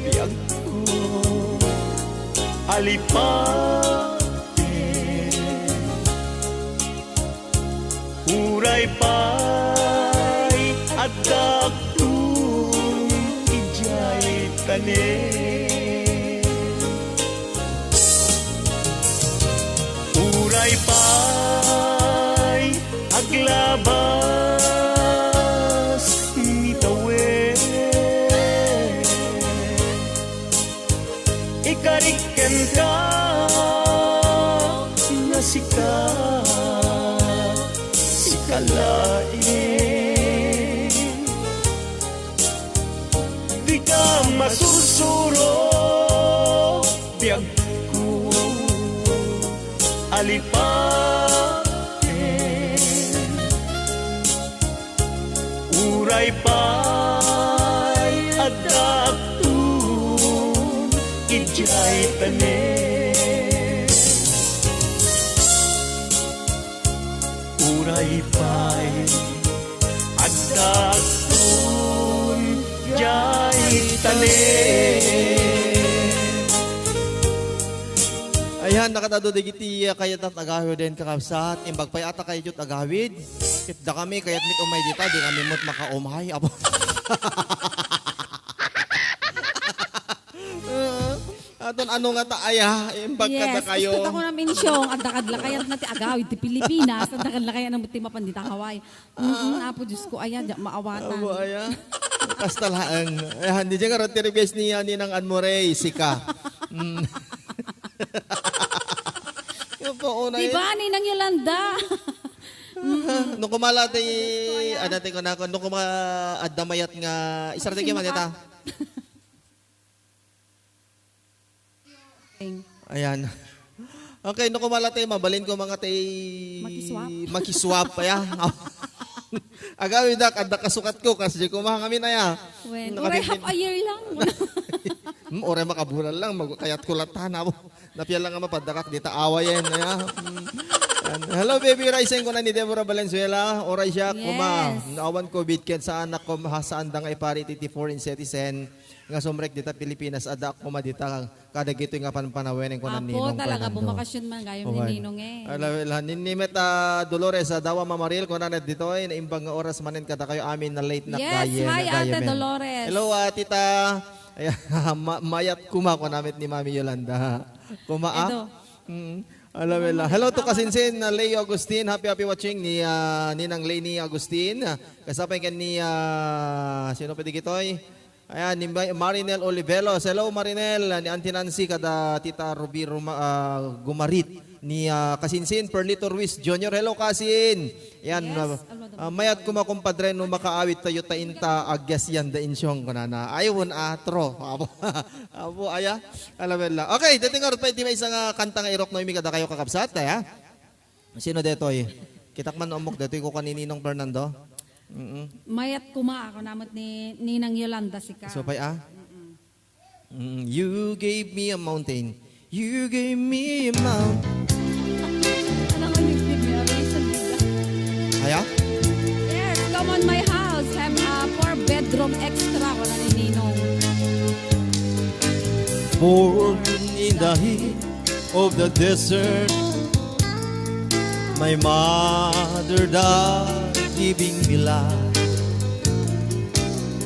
biagko, alipate. Uray pay adda agtun idiay tanem. Uray pay aglabas ni tawen, ikarik kenka nga sika, sika laeng. Dika masursuro, biagko, alipate. Uray pay adda agtun idiay tanem. Uray pay adda agtun idiay tanem. Ayan, nakatado dagiti, ah, kayat agawiden, kakabsat. Imbag pay a ta kayatyo agawid. Ket dakami, kayatmi umay dita, di kami met makaumay. Apo. Aton ano nga ta aya, imbag Yes, kadakayo. Gusto ko na mention, adda kadla kayat na ti agawid ti Pilipinas, adda kadla kayat na ti mapan dita Hawaii. Mm, Apo Diyos ko, aya, di maawatan. Amo, aya. Kasta laeng. Ayan, di dyan nga ti request ni, ah, Ninang Ann Moray, sika. Mm. Yung po, una Di yun. ba, Ninang Yolanda? No kuma la ti, ano ti kunakon, no kuma adda mayat nga, isar ti Kasi man maka- ita. Ayan. Okay, no kuma la ti, mabalin ko mga ti Makiswap. Makiswap, aya. Agawi da, kada kasukat ko, kasi kuma ngamin, aya. Wen, Nakabitin- uray half a year lang. Hmm, uray makabulan lang, magkayat ko lang tana. Napia lang nga mapadakak dita awayen, aya. Hmm. Yan. Hello, baby rising, kuna ni Deborah Valenzuela. Uray siya, Yes. kuma. Awan covid, ken saan na kuma, saan da nga ipari iti foreign citizen nga sumrek dita Pilipinas, adda kuma dita kadagitoy nga panpanawen, kuna ni Apo, Ninong talaga, Fernando. Bumakasyon man gayam ni Okay. Ninong eh. Ala, wala, ni, ni Met, ah, Dolores, ah, dawa mamaril, kuna na ditoy, naimbag nga oras manen kadakayo amin na late na Yes, gayen, hi, na Ate gayen. Dolores. Hello, ah, Tita. Ayan, ma-, mayat kuma, kuna met ni Mami Yolanda. Kuma, ah? Edo. Mm. Ala, wala. Hello to kasinsin na Leo Agustin. Happy, happy watching ni, ah, Ninang Leni Agustin. Kasapay ken ni, ah, sino pwede kitoy? Ayan, ni Ma-, Marinel Oliveros. Hello, Marinel. Ni Auntie Nancy, kada Tita Ruby Ruma-, ah, Gumarit. Ni, ah, kasinsin, Perlito Ruiz Junior. Hello, kasin. Ayan, Yes, ah, hello, ah, mayat kuma, kumpadre, no makaawit tayo, ta inta, agyas yan, da insyong, kunana. Ayun, atro. Apo, apo, aya. Alam mo lang. Okay, dito nga, pa, di may isang, ah, kanta nga irok no, imi kada kayo kakabsat, aya? Sino detoy? Kitak man umok detoy ko kanininong Fernando. Mm-mm. Mayat kuma, ako namot ni Ninang Yolanda, sika. So, pay, ah? Mm-mm. Mm, you gave me a mountain. You gave me a mountain. Ano nga yung give me a reason, diba? Aya? Yes, come on my house. Have a four bedroom extra, kuna ni Ninong. Born in the heat of the desert, my mother died giving me life.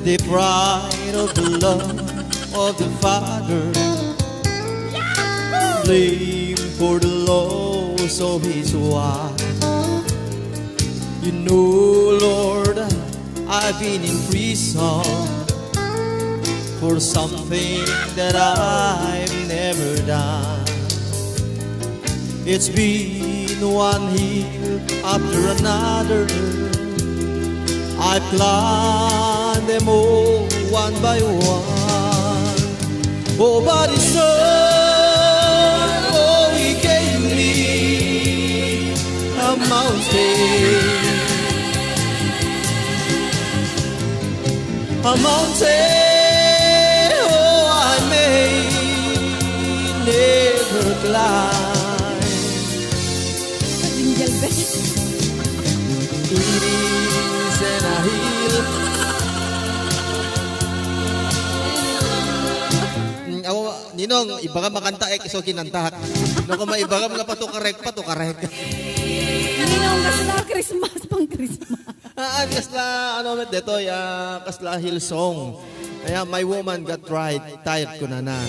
Deprived of the love of the father, blamed for the loss of his wife. You know, Lord, I've been in prison for something that I've never done. It's been one hill after another. I climb them all one by one. Oh, but it's so, oh, he gave me a mountain. A mountain, oh, I may never climb. Jingle bell. It is an hill. Mm, awa, Ninong, ibaga makanta, eh, iso kinantak. No, kung maibaga nga patukarek, patukarek. Ninong, kasla Christmas, pang Christmas. Ah, kasla, ano, met detoy, ah, kasla Hillsong. Aya, "My woman got right, tired," kunana.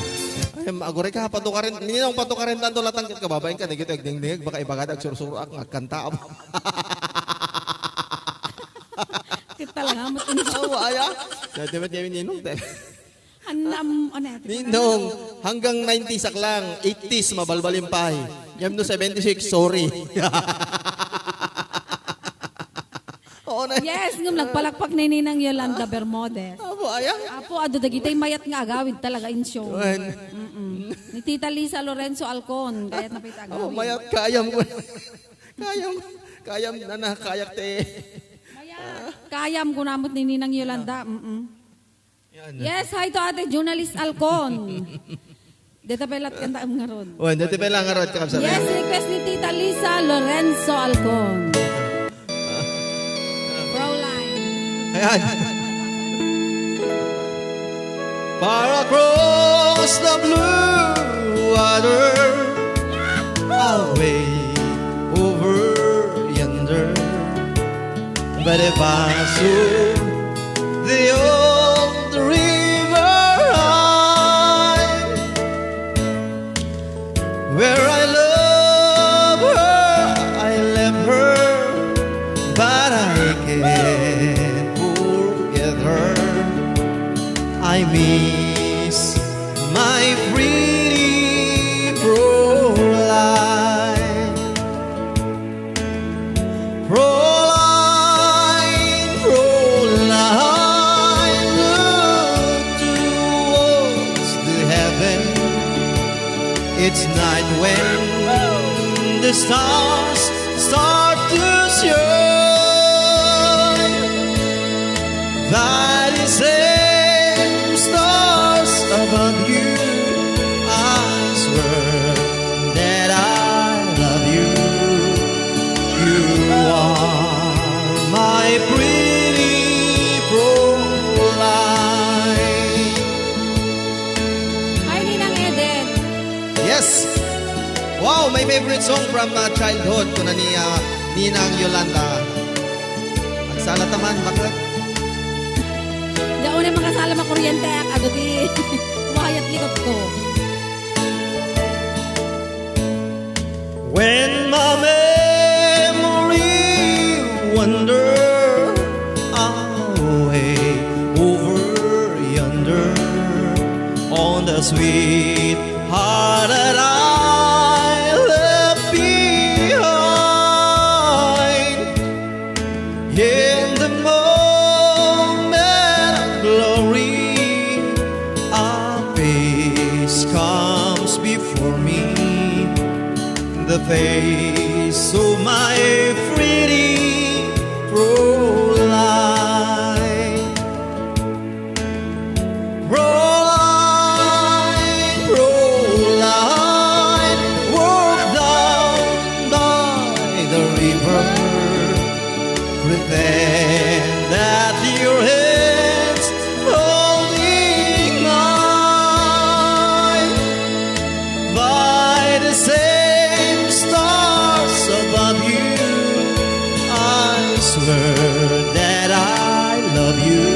Ay, aguray ka, patukaren, Ninong, patukaren tanto latang ket kababain ka, dagito agdingding, baka ibagada agsursuro ak nga kanta. Kita lang, ah, matin-, Awa, aya. Dati met kami Ninong, te. Annam, ano, Ninong, hanggang nineties ak lang, eighties, mabalbalin pay. Ngem no seventy-six, sorry. Oo na. Yes, ngem nagpalakpak ni Ninang Yolanda Bermudez. Apo, aya? Apo, adu dagitay mayat nga agawid talaga, insyo. Wen. Mm-mm. Ni Tita Lisa Lorenzo Alcon, kayat na pay ta agawid. Apo, mayat, kayam ko. Kayam, kayam na na, kayak te. Mayat. Kayam ko namot ni Ninang Yolanda. Mm-mm. Yan. Yes, hi to Ate Journalist Alcon. Deta pelat kanta am ngarud. Oh, deta pela ngarud, kakabsat. Yes, request ni Tita Lisa Lorenzo Alcon. Fraulein. Ayan. Far across the blue water, away over yonder, by the banks of the old river Rhine, where I love her, I left her, but I can't forget her. I miss my pretty Fraulein. Fraulein. It's night when the stars start to shine. By the same stars above you, I swear that I love you. You are my pretty Proline. Hi, Ninang Eden. Yes. Wow, my favorite song from, uh, childhood, kuna ni, uh, Ninang Yolanda. Agsala ta man, bakit? Di ako na makasala, makuryente, adu ti mayat likod ko. When my memory wander away over yonder on the sweetheart that I left behind, in the moment of glory, a face comes before me, the face of my pretty Proline. Proline, Proline, walk down by the river. Pretend that your hands holding mine. By the same stars above you, I swear that I love you.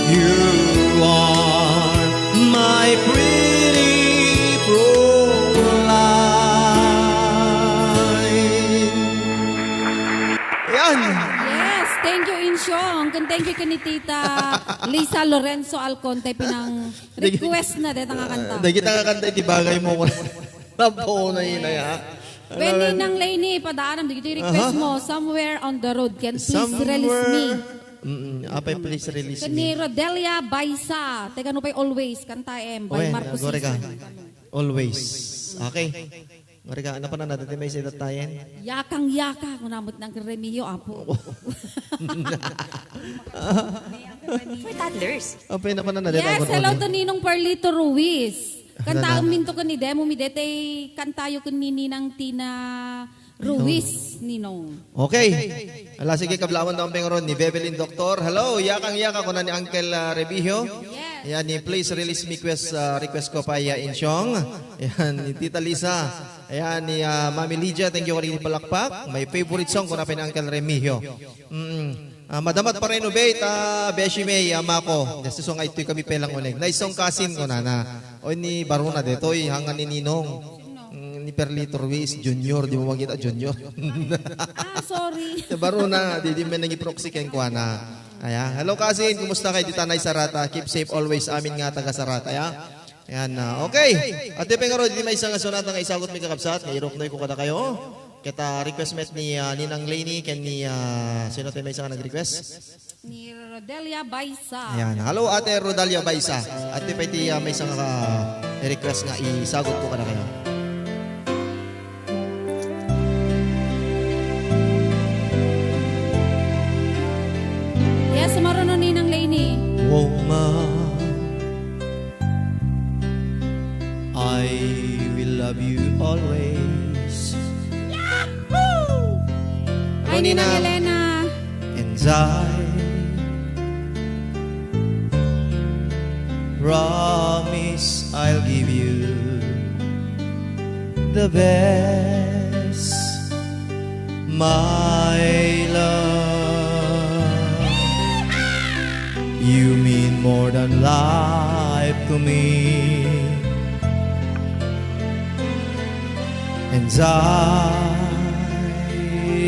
You are my pretty Proline. Yan. Yes, thank you, Insyong. Ken thank you ken ni Tita Lisa Lorenzo Alconte, pinang-request na deta nga kanta. Dagita nga kanta iti bagay mo. Napo na inay, ha? Wen ni Nang Leni, padaanam dagiti request mo, Somewhere on the Road, ken Please Release Me. Somewhere. Mm-mm. Apay, Please Release Me. Ken ni Rodelia Baisa, taga no pay Always, kantaem, by Marcos Sison. Always. Okay. Ngari ka, napanan natin, may sa itat tayen? Yakang yaka, kuna met nang Remigio, apo. For toddlers. Apay, napanan natin. Yes, hello to Ninong Perlito Ruiz. Kantaem minto ken ni Demo, mi detay kantayo ken ni Ninang Tina Ruiz, Ninong. Okay. Ala, sige, kablawan daw ang pengaron ni Bebelin Doctor. Hello, yakang yaka, kuna ni Uncle, ah, Remigio. Yes. Yan, ni Please Release Me request, ah, request ko pa, ya, Insyong. Yan, ni Tita Lisa. Ayan, ni, ah, Mami Lydia, thank you, kadagiti palakpak. My favorite song, kuna pa ni Uncle Remigio. Mm. Ah, madama ti pa-renovate, ah, Beshi May, amako. Just so nga itoy kami pelang uneg. Nice song, cousin, kunana. O, ni Baruna, detoy, hanga ni Ninong. Mm, ni Perlito Ruiz Junior, di mo makita, Junior. Ah, sorry. Ni Baruna, di, di man nangiproxy ken kuana. Aya, hello, cousin, kumusta kayo? Dita na Sarata. Keep safe always, amin nga taga Sarata, ya. Ayan na. Okay. At di pa nga ro, di may isang sunata nga isagot mi kakabsat, nga iruknoy ko kada kayo. Kita request met ni, ah, Ninang Leni, ken ni, ah, sino tayo may isang nag-request? Ni Rodelia Baisa. Ayan. Hello, Ate Rodelia Baisa. At di pa iti, ah, may isang, ah, request nga isagot ko kada kayo. Yes, maruno ni Nang Leni. Woman, I will love you always. Ay, Ninang Elena. And I promise I'll give you the best, my love. You mean more than life to me. And I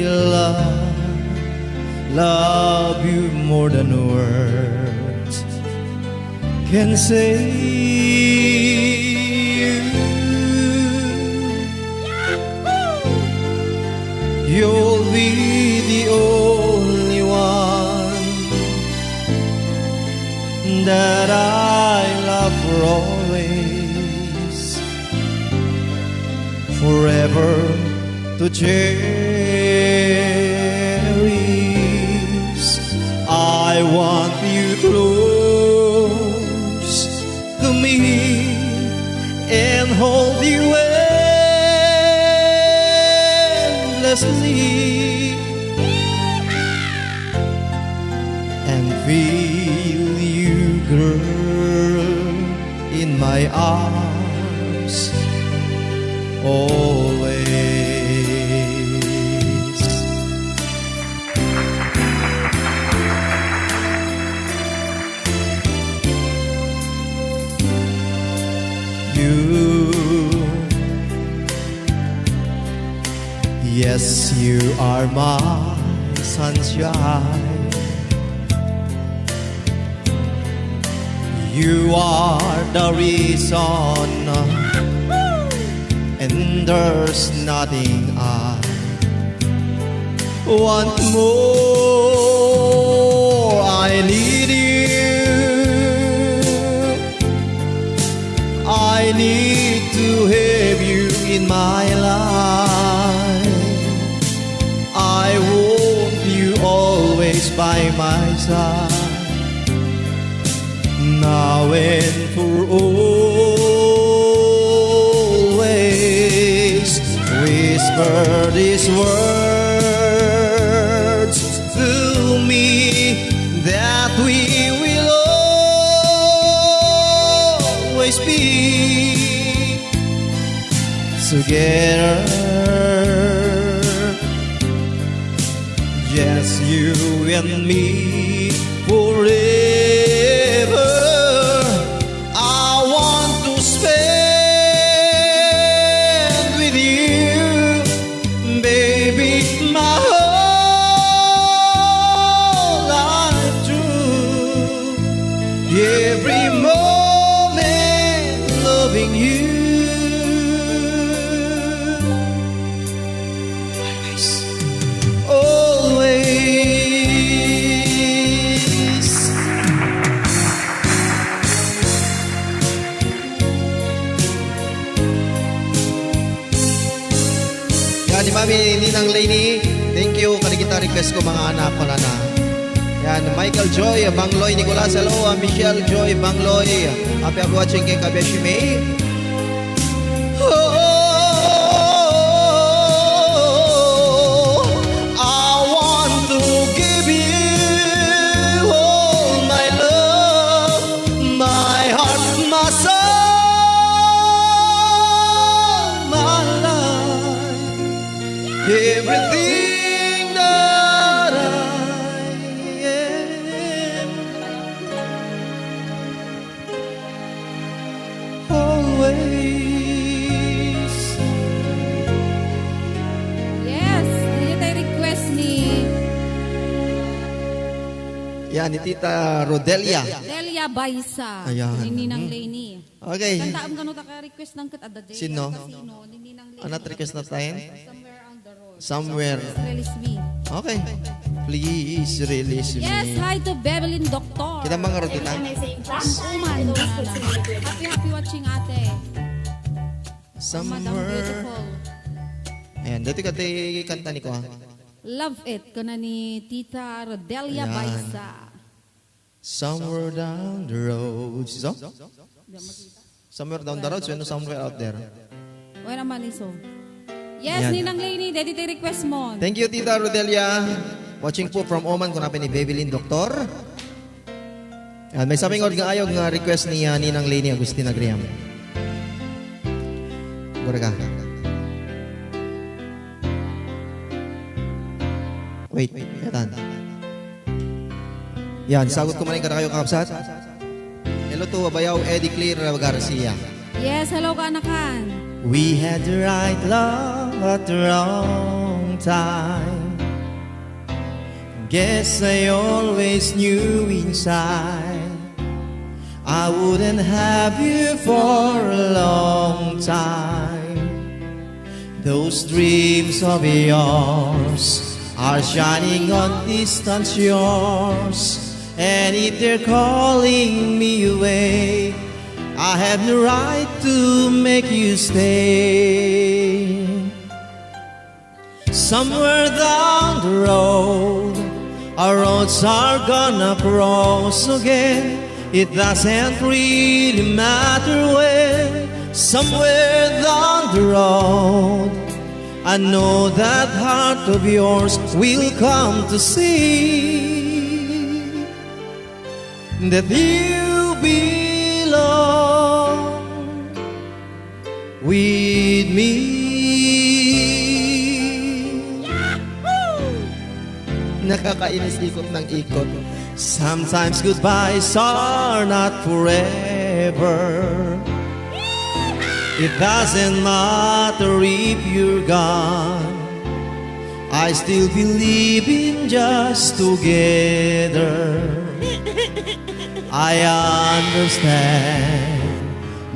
love, love you more than words can say. You'll be the only one that I love for always. forever to cherish. I want you close to me and hold you endlessly and feel you, girl, in my arms always. You, yes, you are my sunshine. You are the reason, and there's nothing I want more. I need you. I need to have you in my life. I want you always by my side, now and for always. Whisper these words to me that we will always be together. Just you and me forever. I want to spend with you, baby, my whole life through. Every moment loving you. Always. Always. Yan, ni Mami Ninang Lainey, thank you. Kadagita request ko, mga anak, wala na. Yan, Michael Joy Bangloy Nicolas, hello. Ah, Michelle Joy Bangloy, happy, happy watching kay Kabeshi May. Oh, I want to give you all my love, my heart, my soul, my life, everything that I am. Always. Yes, daytoy request ni Yan, ni Tita Rodelia. Delia Baisa. Ayan. Ni Ninang Lainey. Okay. Kantaam kano ta ka request ng kat adda. Sino? Sino? Ni Ninang Lainey. Anat request na tayo? Somewhere on the road. Somewhere. Please release me. Okay. Please release me. Yes, hi to Bebelin Doctor. Kita mga rutina. Uman. Happy, happy watching, ate. Somewhere. Madam Beautiful. Ayan, dati ka tayo kanta ni ko, ha? Love It, kuna ni Tita Rodelia Baisa. Somewhere down the road. So? Somewhere down the road, so somewhere out there. Wala naman iso. Yes, Ninang Lainey, daytoy request mo. Thank you, Tita Rodelia. Watching po from Oman, kuna ni Bebelin Doctor. Yan, may sapingod nga ayog nga request ni, ah, Ninang Lainey Agustin Agriam. Gura ka. Wait, katan. Yan, sagot ko man yung katayo, kakabsat. Hello to Abayaw, Eddie Clear Garcia. Yes, hello, kaanakan. We had the right love at the wrong time. Guess I always knew inside I wouldn't have you for a long time. Those dreams of yours are shining on distant shores. And if they're calling me away, I have no right to make you stay. Somewhere down the road, our roads are gonna cross again. It doesn't really matter when. Somewhere down the road, I know that heart of yours will come to see that you belong with me. Nakakainis ikot ng ikot. Sometimes goodbyes are not forever. It doesn't matter if you're gone. I still believe in just together. I understand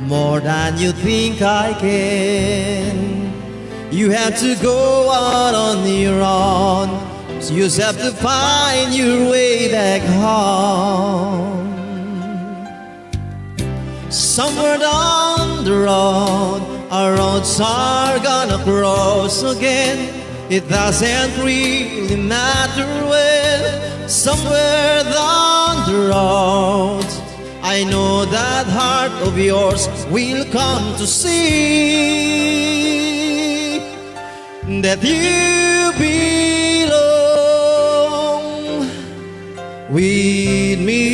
more than you think I can. You have to go out on your own. You have to find your way back home. Somewhere down the road, our roads are gonna cross again. It doesn't really matter when. Somewhere down the road, I know that heart of yours will come to see that you belong with me.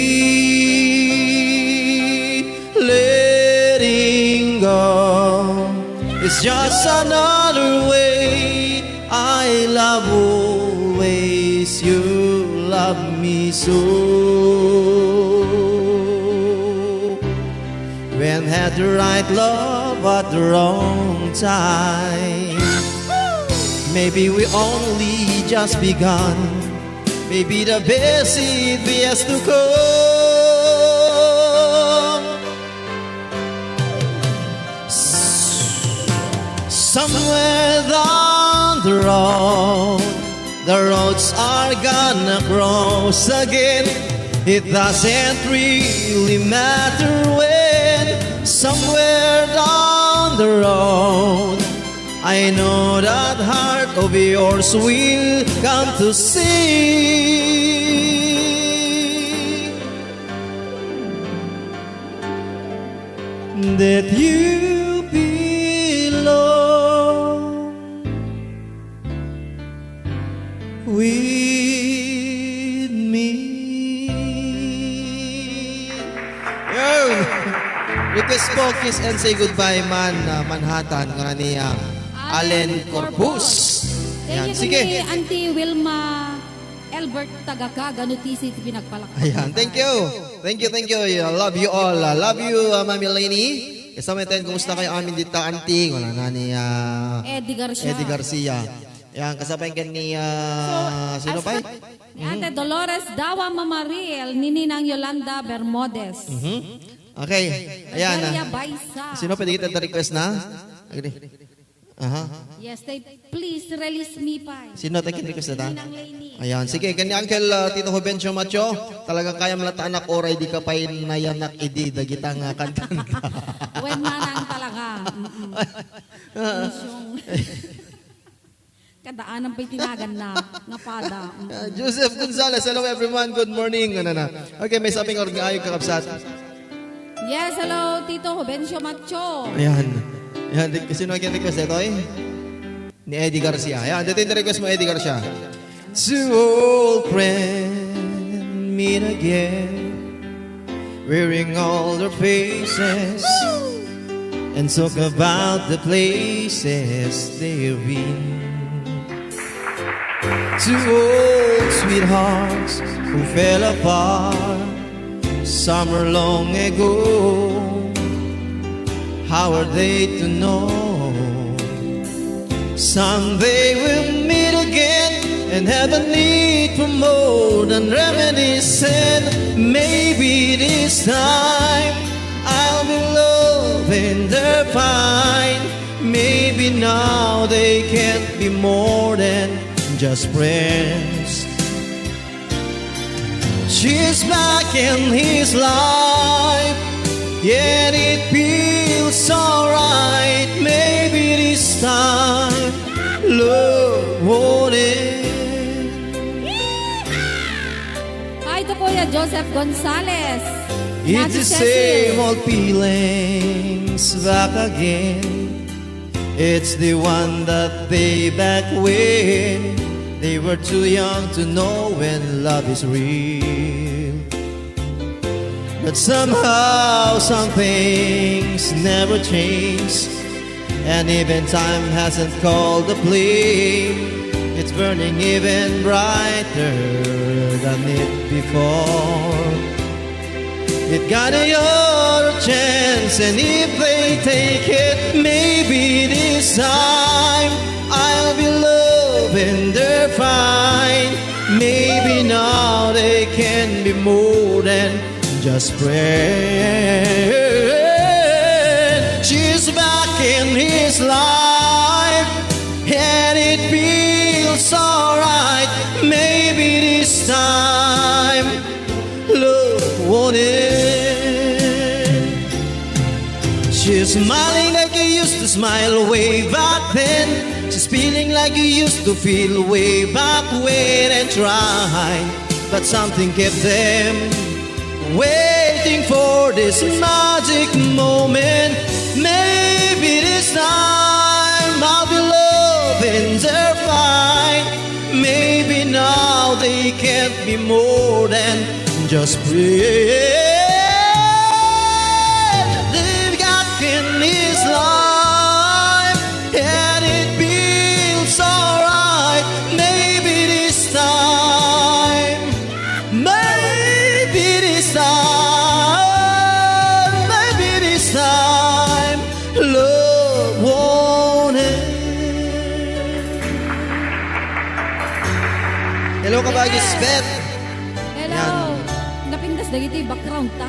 Letting go is just another way. I love always you love me so. When had the right love at the wrong time. Maybe we only just begun. Maybe the best is yet to come. Somewhere down the road, the roads are gonna cross again. It doesn't really matter when. Somewhere down the road, I know that heart of yours will come to see that you belong with me. Yun. Request po, Kiss and Say Goodbye Man, ah, Manhattan, nga ni, ah, Allen Corpus. Thank you, sige. Auntie Wilma Elbert Tagakaga, no, T C T P nagpalakpak. Ayan, thank you. Thank you, thank you. I love you all. I love you, uh, Mami Lainey. Kasama tayo, kumusta kayo amin dito, Auntie? Wala na ni, uh, Eddie Garcia. Eddie Garcia. Ayan, kasabay ka ni, uh, sino pa? Ni Ate Dolores Dawa Mamaril, ni Ninang Yolanda Bermudez. Mhm. Okay. Ayan, Daria uh, Baisa. Sino pwede kita request na? Agree. Aha. Yes, they, please release me pa. Sino tayo kin-request na ta? Ninang Lainey. Ayan. Sige, kani Uncle, ah, Tito Jovencio Macho, talaga kayam la ta anak, oray di ka pay nayanak idi dagita nga kantanta. Wen manang talaga. Mm-mm. Insyong. Kadaanan pay tinagan na, nga pada. Mm-mm. Ah, Joseph Gonzalez, hello everyone, good morning. Ano na? Okay, may sabi nga org nga ayog kakabsat. Yes, hello, Tito Jovencio Macho. Ayan. Ayan, di, sino ang request ito eh? Ni Eddie Garcia. Ayan, dito yung request mo, Eddie Garcia. Two old friends meet again, wearing all their faces, and talk about the places they've been. Two old sweethearts who fell apart summer long ago. How are they to know? Someday we'll meet again and have a need for more than reminiscing. Maybe this time I'll be loving their fine. Maybe now they can't be more than just friends. She's black in his life. Yet it feels alright. Maybe this time love won't end. Hi to Kuya Joseph Gonzalez. It's Ate the Cecil. Same old feelings back again. It's the one that they back when they were too young to know when love is real. But somehow some things never change, and even time hasn't called the flame. It's burning even brighter than it before. It got another chance, and if they take it, maybe this time I'll be loving their fine. Maybe now they can be more than just friends. She's back in his life, and it feels alright. Maybe this time love won't end. She's smiling like you used to smile way back then. She's feeling like you used to feel way back when and trying, but something kept them waiting for this magic moment. Maybe this time I'll be loving their fine. Maybe now they can't be more than just friends. They've got in his life, and it feels alright. Maybe this time, maybe this time, maybe this time, love won't end. Hello, Kabayo Svet. Hello. Yan. Napintas dagiti background ta.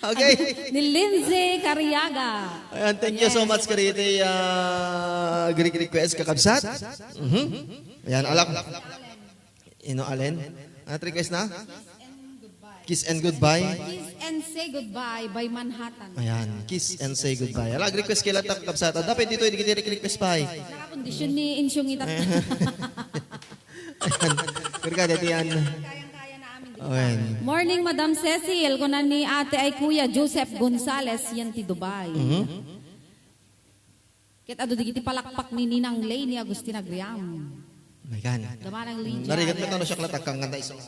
Okay. Ni Lindsay Cariaga. Ayan, thank you so much, kariti, ah, Greek request, kakabsat. Mhm. Ayan, alak. Ino, Allen? Ano request na? Kiss and Goodbye. Kiss and Say Goodbye by Manhattan. Ayan, Kiss and Say Goodbye. Ala, request kay latta, kakabsat. Dapat dito, hindi kita request pa eh. Nakakondisyon ni Insyong ita. Ayan. Kurka, dati yan. Kayang-kaya na amin. Ayan. Morning, Madam Cecil. Kunan ni ate ay Kuya Joseph Gonzales, yan ti Dubai. Mhm. Ket adu dagiti palakpak ni Ninang Lay ni Agustin Agriam. Ayan. Damanang Lydia. Narigat na tano siya kalatakang kanta iso.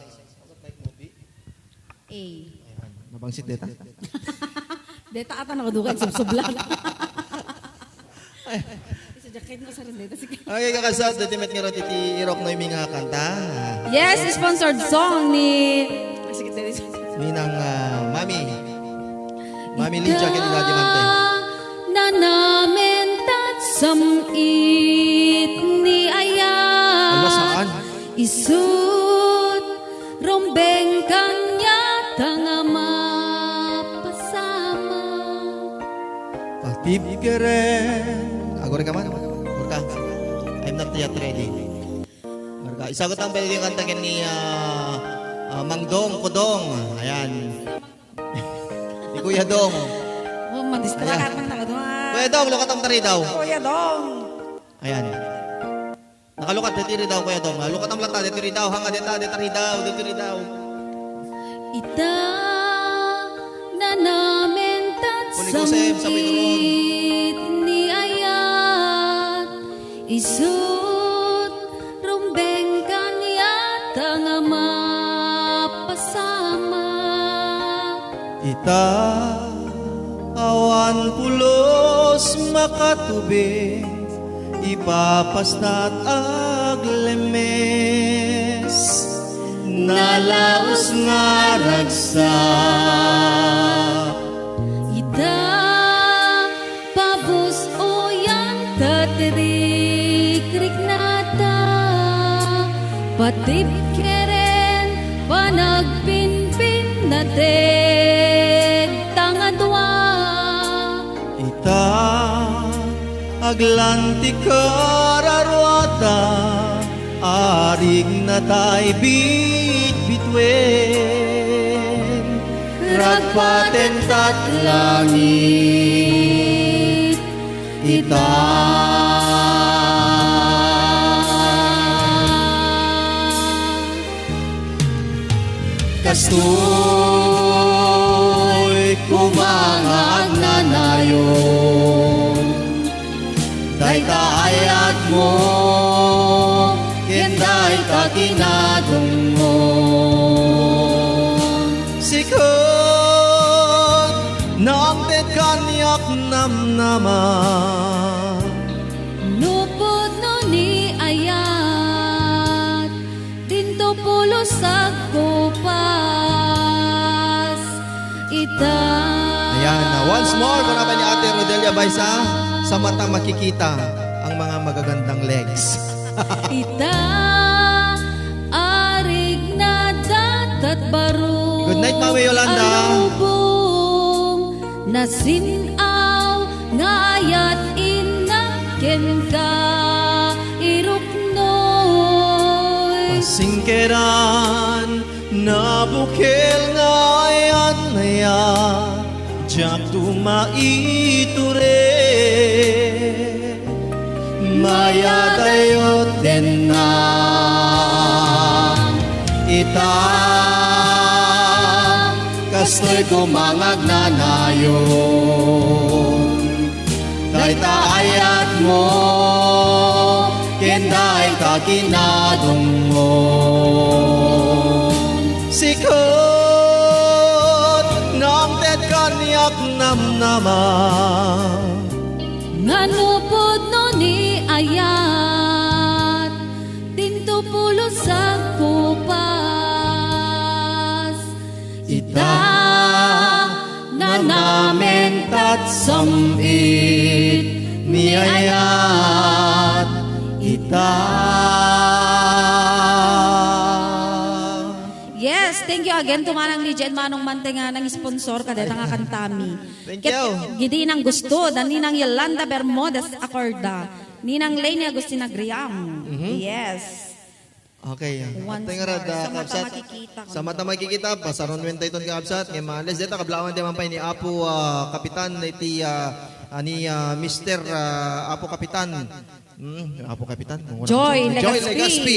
Eh. Ayan. Mabangsit deta. Deta ata nakadugan subsublan. Ay. Sa jacket mo, sarang deta. Sige. Okay, kakasat, dati met nga rati ti Irok Noemi nga kanta. Yes, sponsored song ni Ninang, ah, Mami. Mami Lydia, ken Daddy Mante. Nanamen tatsam it ni ayat. Ala, saan? Isut rumbeng kaniata nga mapasama. Patib keren. Agore ka man? Agore ka? I'm not yet ready. Marga, isagot ang pwede yung kanta ken ni, ah, ah, Mang Dong, Kodong. Ayan. Ni Kuya Dong. Oh, madistra ka nang nakadua. Kuya Dong, lukatam ta ridaw. Kuya Dong. Ayan. Nakalukat, deti ridaw, Kuya Dong. Ah, lukatam lang ta, deti ridaw. Hanga, deta, deta ridaw, deti ridaw. Ita, nanamen tatsam it ni ayat. Isut rumbeng kaniata nga mapasama. Ita, awan pulos makatubeng, ipapastat aglemes, nalaus nga ragsak. Ita, pabus-oyan ta ti rikriknata, patib keren panagpinpinna ti tangadua. Ita, aglanti kararuata, arigna tay bitbituen. agpatentad langit ita. Kastoy koma nga agnanayon dayta ayatmo ken dayta kinadongmo. Sikat, naangted kaniak namnama. No pudno ni ayat, dinto pulos agkupas ita. Ayan, ah, once more, kuna pa ni Ate Rodelia Baisa, sa mata makikita ang mga magagandang legs. Ita, arigna dattat baro. Good night, Mami Yolanda. A lubong, nasin-aw nga ayat innak kenka, iruknoy. Pasingkeran, nabukel nga ayan aya, diakto maiturek. Mayadayot denna ita, kastoy koma nga agnanayon dayta ayatmo ken dayta kinadongmo. Sikat, naangted kaniak namnama. Ngano pudno ni ayat, dinto pulos agkupas. Ita, nanamen tat sam-it ni ayat ita. Yes, thank you again to Manang Lydia and Manong Mante nga nang-sponsor kadeta nga kantami. Thank you. Ket idi nang gusto da Ninang Yolanda Bermudez a korda, Ninang Leni Agustina Griam. Mhm. Yes. Okay. Once more. Sa mata makikita, sa mata makikita, pasarunen tayo iton, kakabsat. Ngay malas deta, kablawan ti mampay ni Apo, ah, Kapitan, iti, ah, ani, ah, Mister, ah, Apo Kapitan. Hmm, Apo Kapitan. Joy Legaspi. Joy Legaspi.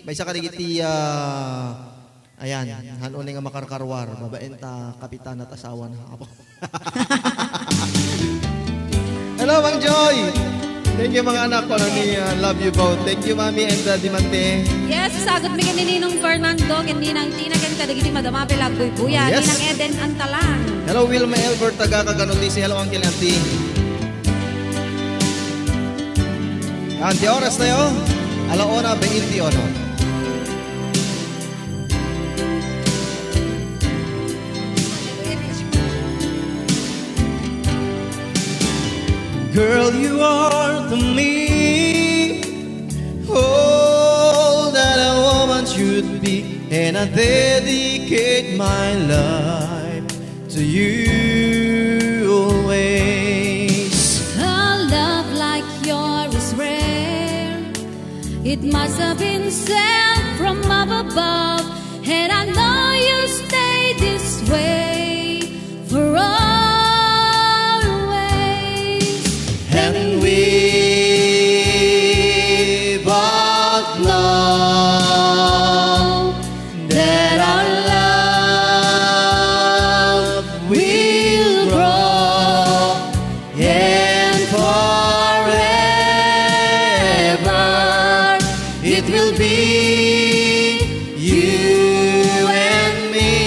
Maysa kadagiti, ah, ayan, han-o ni nga makarkarwar, babaen ta kapitan at asawa na. Apo. Hello, Mang Joy! Thank you, mga anak ko, ni, uh, love you both. Thank you, Mami and Daddy Mante. Yes, sagot mi ken ni Ninong Fernando, ken Ninang Tina, ken kadagiti Madam Apple Agbuybuya, yes. Ninang Eden Antalan. Hello, Wilma Elbert, taga Cagayan Norte. Hello, Uncle, Auntie. Ang oras tayo, ala una, bainti uno. Girl, you are to me all that a woman should be, and I dedicate my life to you always. A love like yours is rare. It must have been sent from up above, and I know you stay this way for always. And we both know that our love will grow, and forever it will be you and me.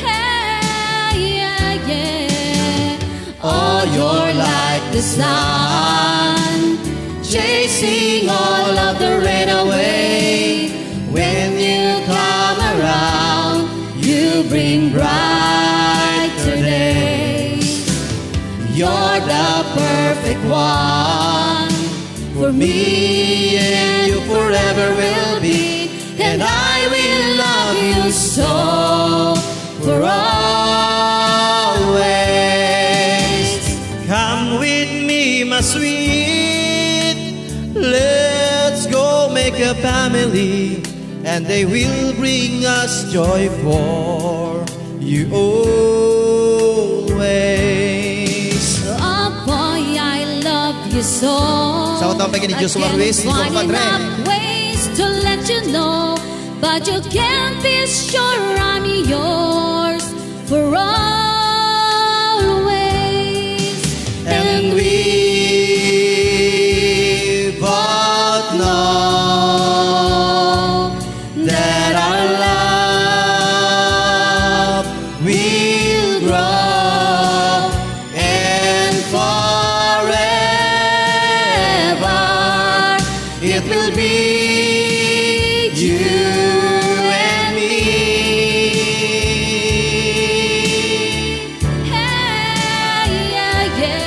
Hey, yeah, yeah. Oh, you're like the sun, chasing all of the rain away. When you come around, you bring brighter days. You're the perfect one for me, and you forever will be. And I will love you so for always. Come with me, my sweet. Let's go make a family. And they will bring us joy for you always. Oh boy, I love you so. Sa utang pa ni Joshua Ruiz, ni compadre. Ways to let you know, but you can be sure I'm yours for always. And we both know that our love will grow, and forever it will be you and me. Hey, yeah, yeah.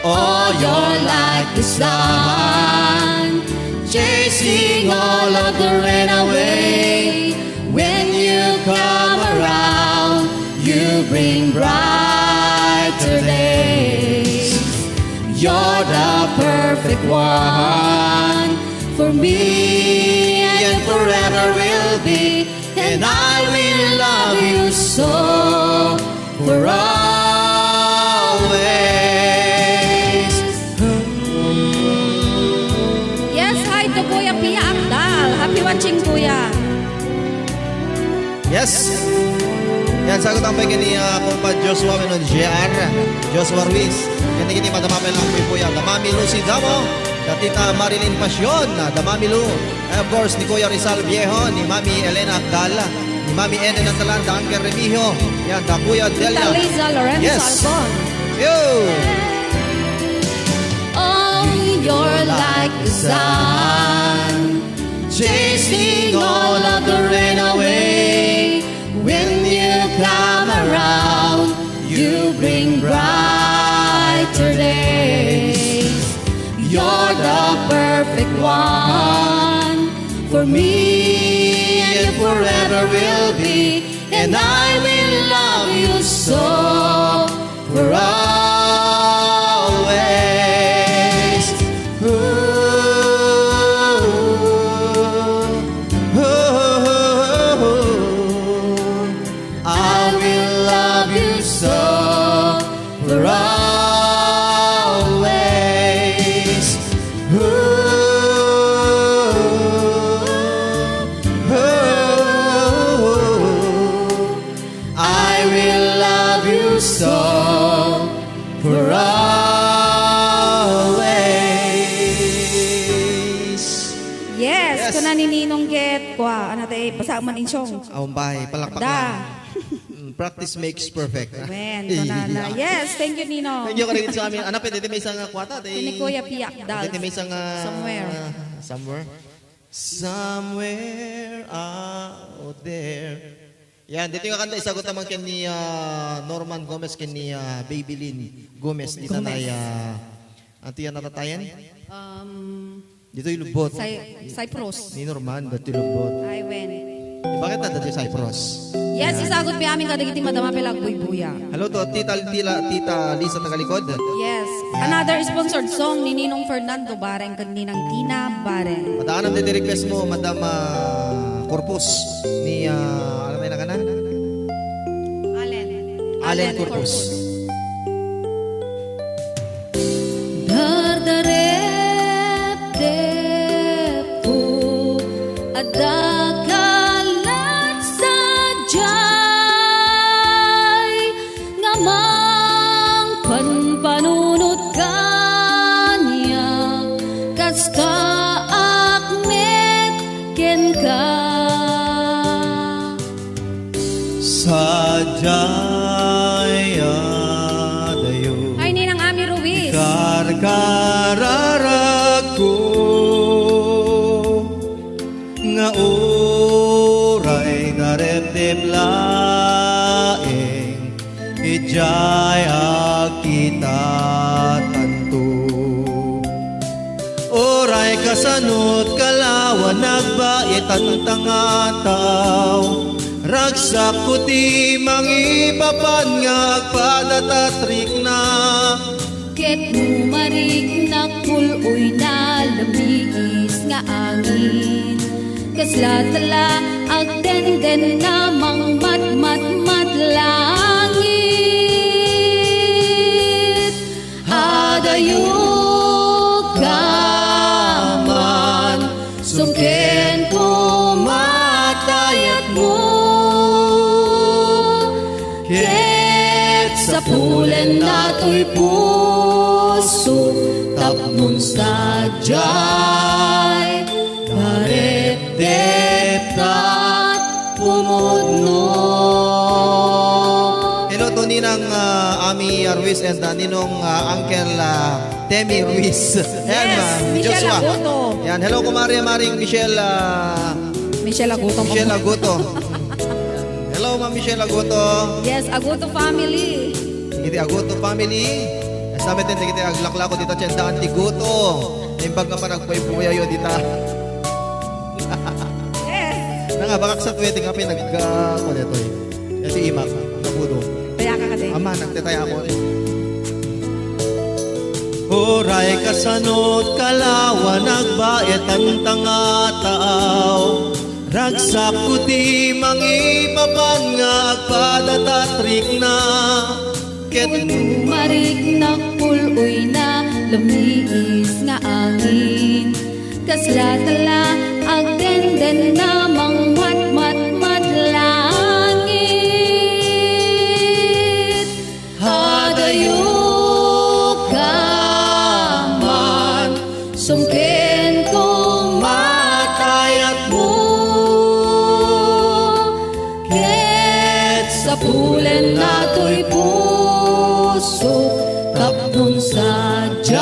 Oh, you're like the sun, chasing all of the rain away. When you come around, you bring brighter days. You're the perfect one for me, and forever will be. And I will love you so for always. Yes, hi to Kuya Pia Akdal. Happy watching, Kuya. Yes. Yan, sagot ang peke ni, ah, Kumpad Joshua wenno ni J R. Joshua Ruiz. Yan, ni Madam Mami lang, Kuya. Madam Mami Lucy Damo. Da Tita Marilyn Pasion. Ah, Madam Mami Lu. And of course, ni Kuya Rizal Viejo, ni Mami Elena Abdal, ni Mami Eden Atalan, da Uncle Remigio, yan, da Kuya Delia. Tita Liza Lorenzo Yes. Albon. You. Oh, you're like the sun, chasing all of the rain away. When you come around, you bring brighter days. You're the perfect one for me and forever will be. And I will love you so for always. Ooh, ooh, ooh, ooh. I will love you so for always. Ooh, ooh, ooh. I will love you so for always. Yes, Yes. Kuna ni Ninong ket, kua, ano tayo, basa man insong. Aumbay, palakpak Da. lang. Mm, practice makes perfect. Amen. Kunana. Yeah. Yes, thank you, Ninong. Thank you, Karin, sa amin. Ano, pwede may isang, ah, kwata? Kini Kuya Piak Dal. Pwede may isang, ah, Somewhere. Somewhere? Somewhere out there. Yan, dito nga kanta, isagot naman ken ni, ah, Norman Gomez, ken ni, ah, Babylin Gomez. Dito na, Gomez. ah, anto yan natatayan? Um, Ditoy lubot. Cy-, Cyprus. Ni Norman, ditoy lubot. Ay, wen. Bakit na ditoy Cyprus? Yes, isagot mi amin kadagiti madama pay la agbuybuya. Hello to Tita, Tita, Tita Lisa Tagalikod. Yes. Another sponsored song ni Ninong Fernando Bareng ken Ninang Tina Bareng. Madaanan ti request mo, Madam, ah, Corpus, ni, ah, ano tayo na kanan? Allen. Allen Allen Corpus. Corpus. Dardarepdepko, adda ka laeng sadiay nga mangpanpanunot kaniak, kastaak met kenka. Sadiay adayo Ay, Ninang Ami Ruiz. Karkararagko nga uray darepdep laeng idiay agkitatanto. Uray kasanot kalawan nagbaitan ta nga tao, ragsakko ti mangipapan nga agpadatatrikna. Ket no mariknak, kul-oyna, lamiis nga angin. Kasla tala agdenden na mangmatmatmat langit. Adayo ka man, sumken kumatayatmo. Ket sapulen natoy puso, tapnon sadiay darepdepta pumudno. Hello to Ninang, ah, Ami, ah, Ruiz and, ah, Ninong, ah, Uncle, ah, Temi Ruiz. Ayan, Yes, ah, Michelle Joshua. Aguto. Yan, hello, Kumare, Maring Michelle, ah, Michelle Aguto. Michelle Aguto. Hello, Ma'am Michelle Aguto. Yes, Aguto family. Iti Aguto family. Samet ti aglaklako dita, tiendaan ti Guto. Imbag nga panagpuypuyayo dita. Yes. Nangabakak sa tuwete nga pinag, ah, kuwan ito eh. Iti imak, nabudo. Kaya ka kasi. Ama, nagtetay ako eh. Uray kasano't kalawan agbaetan ta nga taaw. Ragsak ko ti mangipapan nga agpadatatrik na. Ket umarik na pul-oy na lamiis nga angin. Kasla tala agdenden na mangmatmatmat langit. Adayo ka man, sumken kumatayatmo. Ket sapulen natoy puso, tapnon sadiay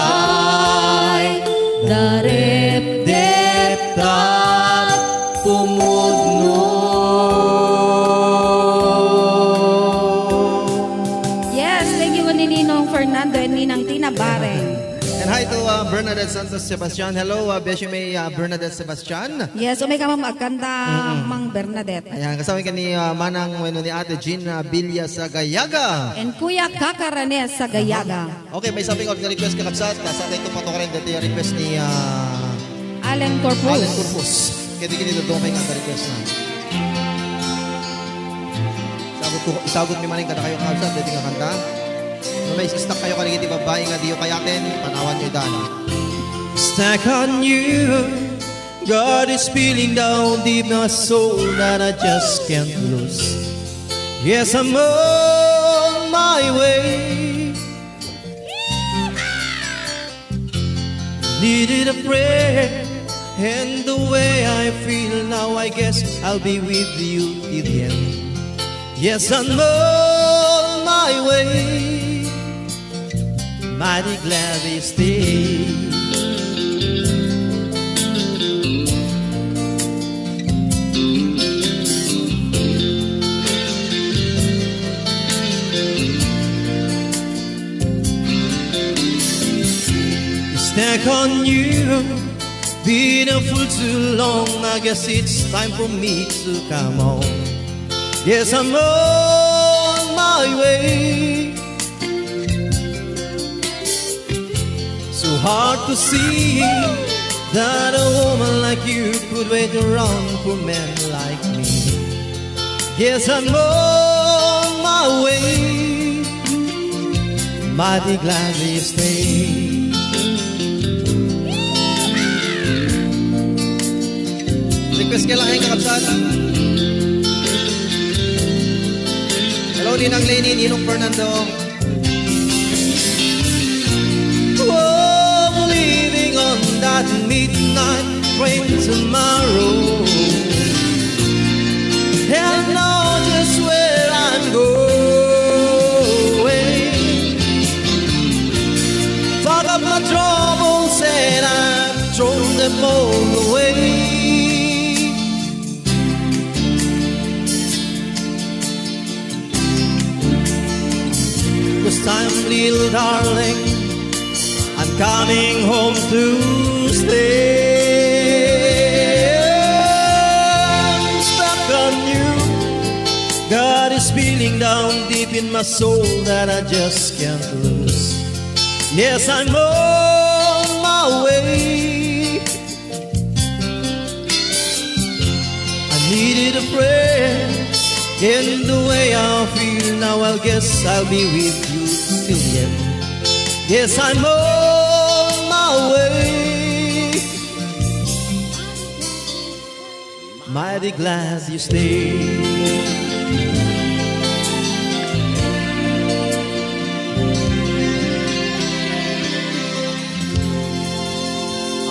darepdeptat pumudno. Yes, thank you, ni Ninong Fernando and Ninang Tina Bareng. And hi to, uh, Bernadette Santos Sebastian. Hello, uh, Beshi May, uh, Bernadette Sebastian. Yes, umay ka, ma'am, agkanta, Mm-mm. Mang Bernadette. Ayan, kasama ka ni, uh, Manang wenno ni Ate Gina Villa Sagayaga. And Kuya Kakaranes Sagayaga. Okay, may something of the request, kakabsat. Nasa tayo itong patukarin dati yung request ni, ah, Allen Corpus. Allen Corpus. Kaya di kini dodong may kanta request na. Isagot ko, isagot mi maning kada kayo, kakabsat, dati nga kanta. No, may istak kayo, kaligid ti babae nga diyo kayaten, panawan nyo dan. Stuck on you. God is feeling down deep my soul that I just can't lose. Yes, I'm on my way. Needed a friend, and the way I feel now, I guess I'll be with you till the end. Yes, I'm on my way. Mighty glad he stayed. Stuck on you, been a fool too long. I guess it's time for me to come home. Yes, I'm on my way. So hard to see that a woman like you could wait around for men like me. Yes, I'm on my way. Mighty gladly stay. Request ka lang, eh, kakabsat. Hello, Ninang Lenny, Ninong Fernando. Oh, leaving on that midnight train tomorrow. And know just where I'm going. Fuck up my troubles and I've thrown them all away. Cause time, little darling, I'm coming home to stay. I'm stuck on you. God is feeling down deep in my soul that I just can't lose. Yes, I'm on my way. Needed a friend in the way I feel now. I guess I'll be with you till the end. Yes, I'm on my way. Mighty glad you stay.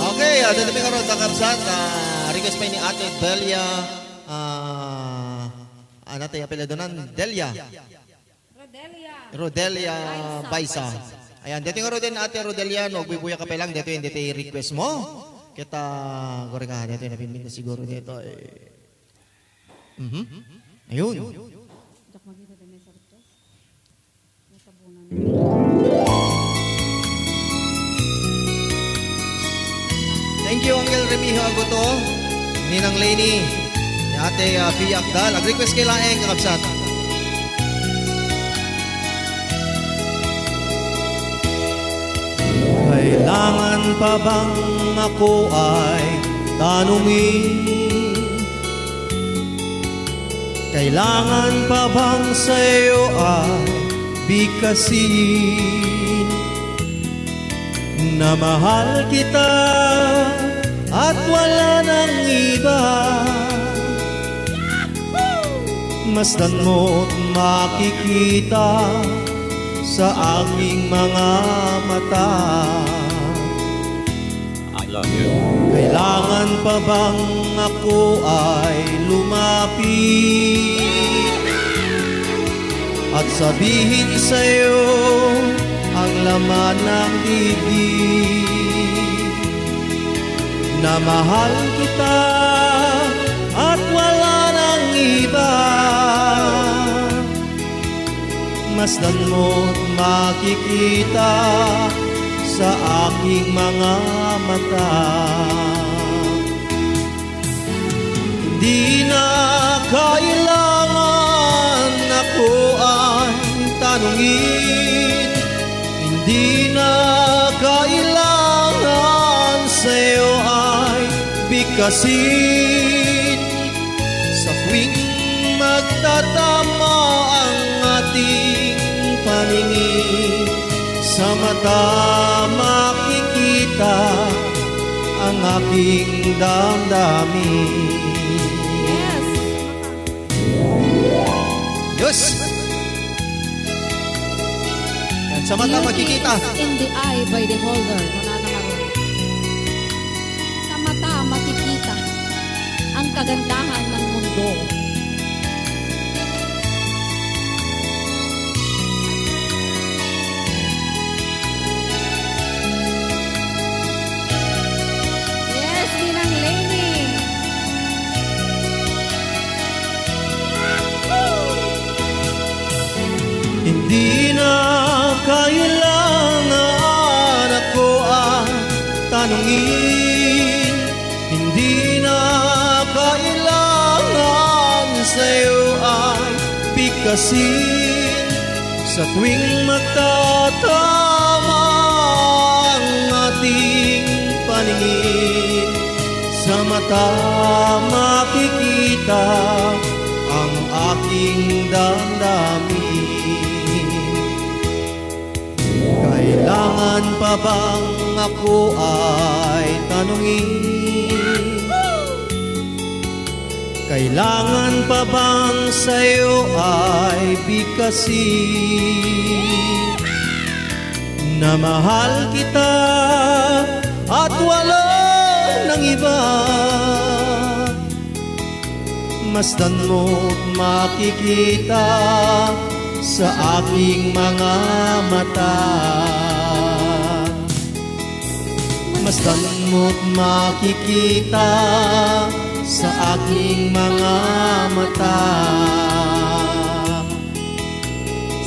Okay, ah, dito may karoon, kakabsat, ah, request pa ni Ate Delia, ah, ano tayo apelyidonan? Delia. Rodelia. Rodelia Baisa. Baisa. Ayan, dito nga Roden, Ate Rodelia, no, agbubuya ka pa lang, dito yung dito yung request mo. Kita, gore nga, dito yung napinpin na siguro dito, eh. Mhm. Ayun. Diak makita din sa request. Natabunan. Thank you, Uncle Remiho Aguto, Ninang Leni, ni Ate, ah, Pia Akdal. Ag-request kay laeng, kakabsat. Kailangan pa bang ako ay tanungin? Kailangan pa bang sa'yo ay bigkasin na mahal kita at wala nang iba? Masdan mo't makikita sa aking mga mata. I love you. Kailangan pa bang ako ay lumapit at sabihin sa'yo ang laman ng dibdib, na mahal kita at wala nang iba? Masdan mo't makikita sa aking mga mata. Di na kailangan ako ay tanungin. Hindi na kailangan sa'yo ay bigkasin. Sa tuwing magtatama ang ating paningin, sa mata makikita ang aking damdamin. Yes. Yes. Yan, sa mata makikita. Beauty is in the eye by the beholder. Kunana nga ron. Sa mata makikita ang kagandahan ng mundo. Yes, Ninang Leni. Hindi na kailangan ako ang tanungin. Hindi na kailangan sa'yo ay bigkasin. Sa tuwing magtatama ang ating paningin, sa mata makikita ang aking damdamin. Kailangan pa bang ako ay tanungin? Kailangan pa bang sa'yo ay bigkasin na mahal kita at wala nang iba? Masdan mo't makikita sa aking mga mata. Masdan mo't makikita sa aking mga mata.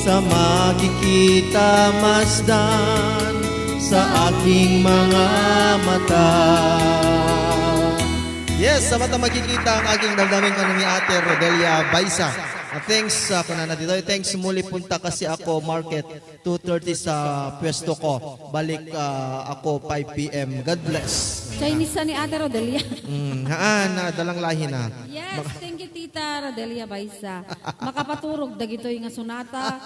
Sa makikita, masdan sa aking mga mata. Yes, sa mata makikita ang aking damdamin, kano ni Ate Rodelia Baisa. Ah, thanks, ah, kunana dito. Thanks muli punta kasi ako market two thirty sa pwesto ko. Balik, ah, ako five P M. God bless. Chinese sa ni Ate Rodelia. Mm, haan, na dalang lahi na. Yes, Mak- thank Tita Radelia Baisa, makapaturog dagitoy nga sonata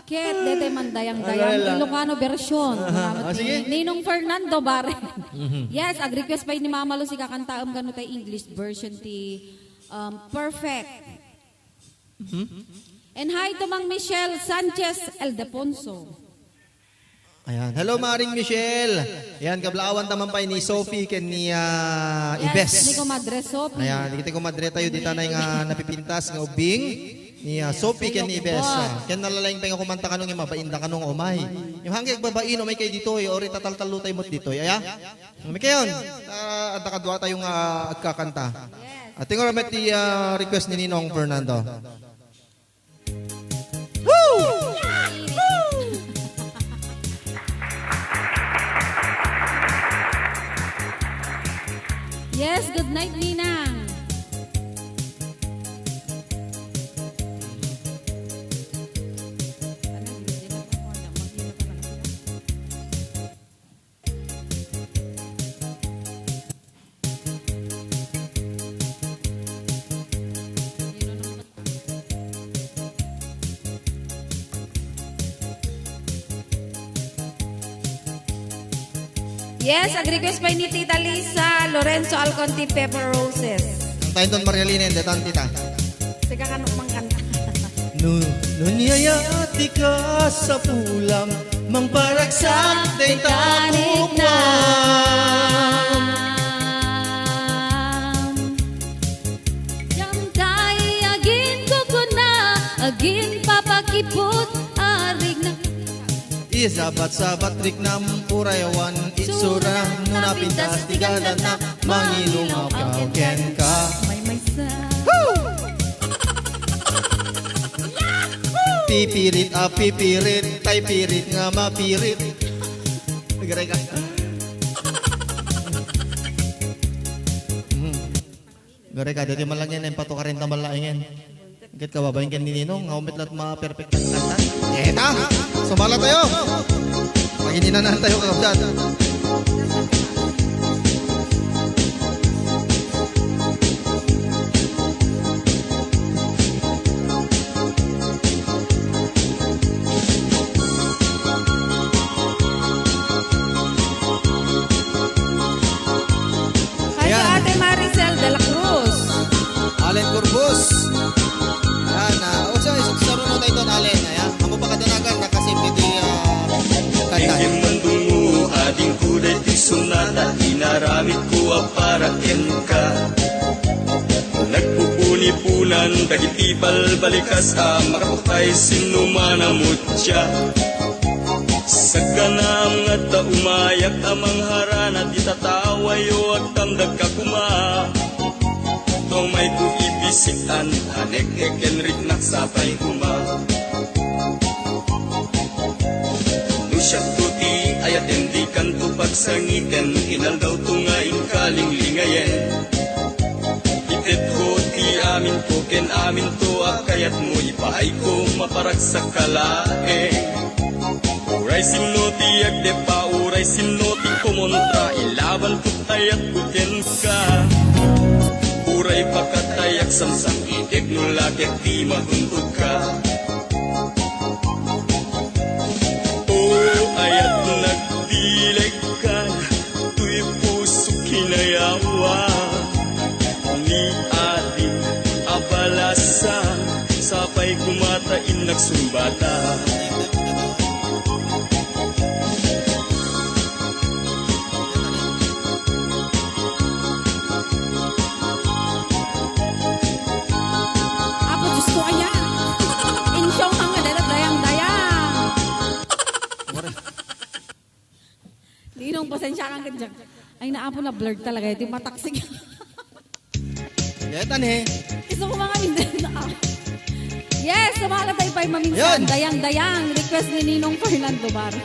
ket daytoy man dayang-dayang Ilocano version. Aha. Salamat ni Ninong Fernando Barren. Yes, ag-request pay ni Mama Luz, ikakantaem kano tay English version ti, um, Perfect. And hi to Mang Michelle Sanchez Ildefonso. Ayan. Hello, Maring Michelle. Ayan, kablaawan ta man pay ni Sophie ken ni, ah, Ibes. Yes, ni Comadre Sophie. Ayan, dagiti komadre tayo, dita nay nga napipintas nga ubing ni, ah, Sophie ken ni Ibes. Ah, ken nalalaing pay nga kumanta kano nga mabain da kano nga umay. Yung hanggang babain, umay kayo ditoy, ori tataltalo tayo mo't ditoy. Aya? Umay kayon. Ah, adda kadua tayo nga agkakanta. Yes. At tingnan met ti, ah, request ni Ninong Fernando. Yes, good night, Ninang. Yes, ag-request pay ni Tita Lisa Lorenzo Alconte, Pepper Roses. Ang tayo doon, Maria Linen, detan, tita. Sika kano mangkanta. No, no niyayati ka sa pulam, mangparagsak dayta kuknam. Diam tay agin kukuna, agin papakiput, arig na. Isabat-sabat riknam, uray awan itsura, no napintas ti gadanna, manginungaw kenka. Maymaysa. Pipirit a pipirit, tay pirit nga mapirit. Garay ka. Mm. Garay ka, dati malangin, ang patukarin ta malaingen. Ket kababain ken ni Ninong, nga umit la't ma-perfect ang kanta. Eta! Sumala tayo! Pagininan tayo, kakabsat. Hi, Ayan. Ate Maricel de la Cruz. Allen Curbus. Ayan, ah, o, sa, sa, saruno tayo ito, Allen. Ayan, amo pa kadanagan, nakasip iti, ah, kanta. Ikim mandungo, ading kuday ti sunata, inaramid ko a para kenka. Nagpupuni-punan dagiti balbalikas a makapukay sinno man a mutya. Sagganam nga adda umayak a mangharana ti tatawayo, agtamdagka koma. Tumayko ibisikan a neknek ken riknak sapay koma. No siakto ti ayaten, dikanto pagsangiten, inaldawto nga inkalinglingayen. Itedko ti aminko ken aminto a kayatmo, ipaayko maparagsak ka laeng. Uray sinno ti agdeppa, uray sinno ti kumontra, ilabanko ti ayatko kenka. Uray pakatayak samsam, itek no la ket ti magunkodka. O ayat, nagbilegka, toy puso kinayawa. Ni ading abalasa, sapay koma ta innak sumbata. Apo Diyos ko, aya. Insyong nga dayta dayang-dayang. Ninong, pasensya ka, kadyak. Ay, naapo na blurred talaga iti mataksik. Deta ni. Isu ko mga minsan na. Yes, sumala tayo pa'y maminsan. Yan. Dayang-dayang. Request ni Ninong Fernando Bar.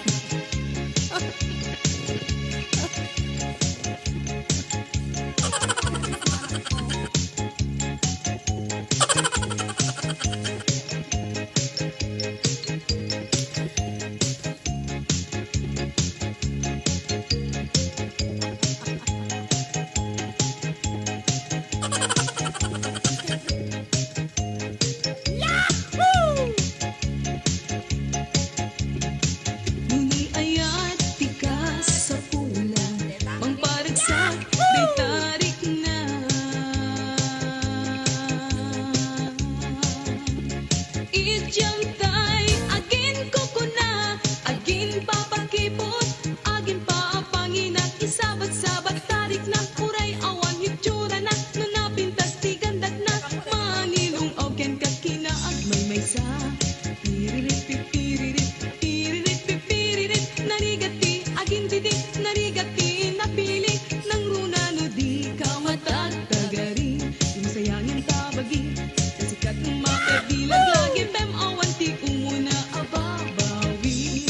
Piririp, piririp, piririp, piririp. Narigat ti agindidi, narigat ti napili. Nangruna no di ka matagtagari, di masayangan tabagi. Kasikat maperdi laglagi, pem awan ti umuna a babawi.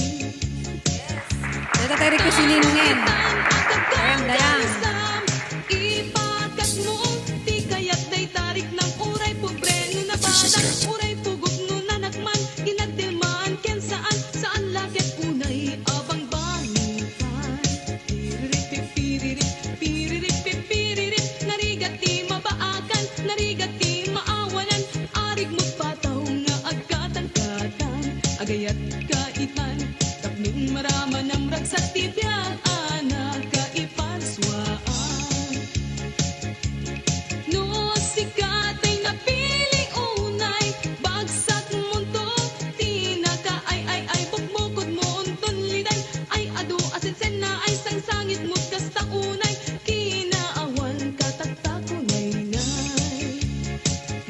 Dayta ti request ni Ninong Ed. Dayang, dayang. Ipakatmo ti kayat dayta riknam, uray pobre no nabadang, uray pugok no nanakman, inagdilman ken saan, saan la ket unay a bangbangitan. Piririp, piririp, piririp, piririp, narigat ti mabaakan, narigat ti maawanan, arigmot pataw nga agkatankatan, agayat kaitan, tapno maramanam ragsak ti biag a nakaiparsuaan. No sika tay napili unay, bagsak monto ti nakaay-ay-ay, bukbukod mo unton lidan, ay adu a sensenna, ay sangsangit mo kasta unay, kinaawan ka taktakunay nay.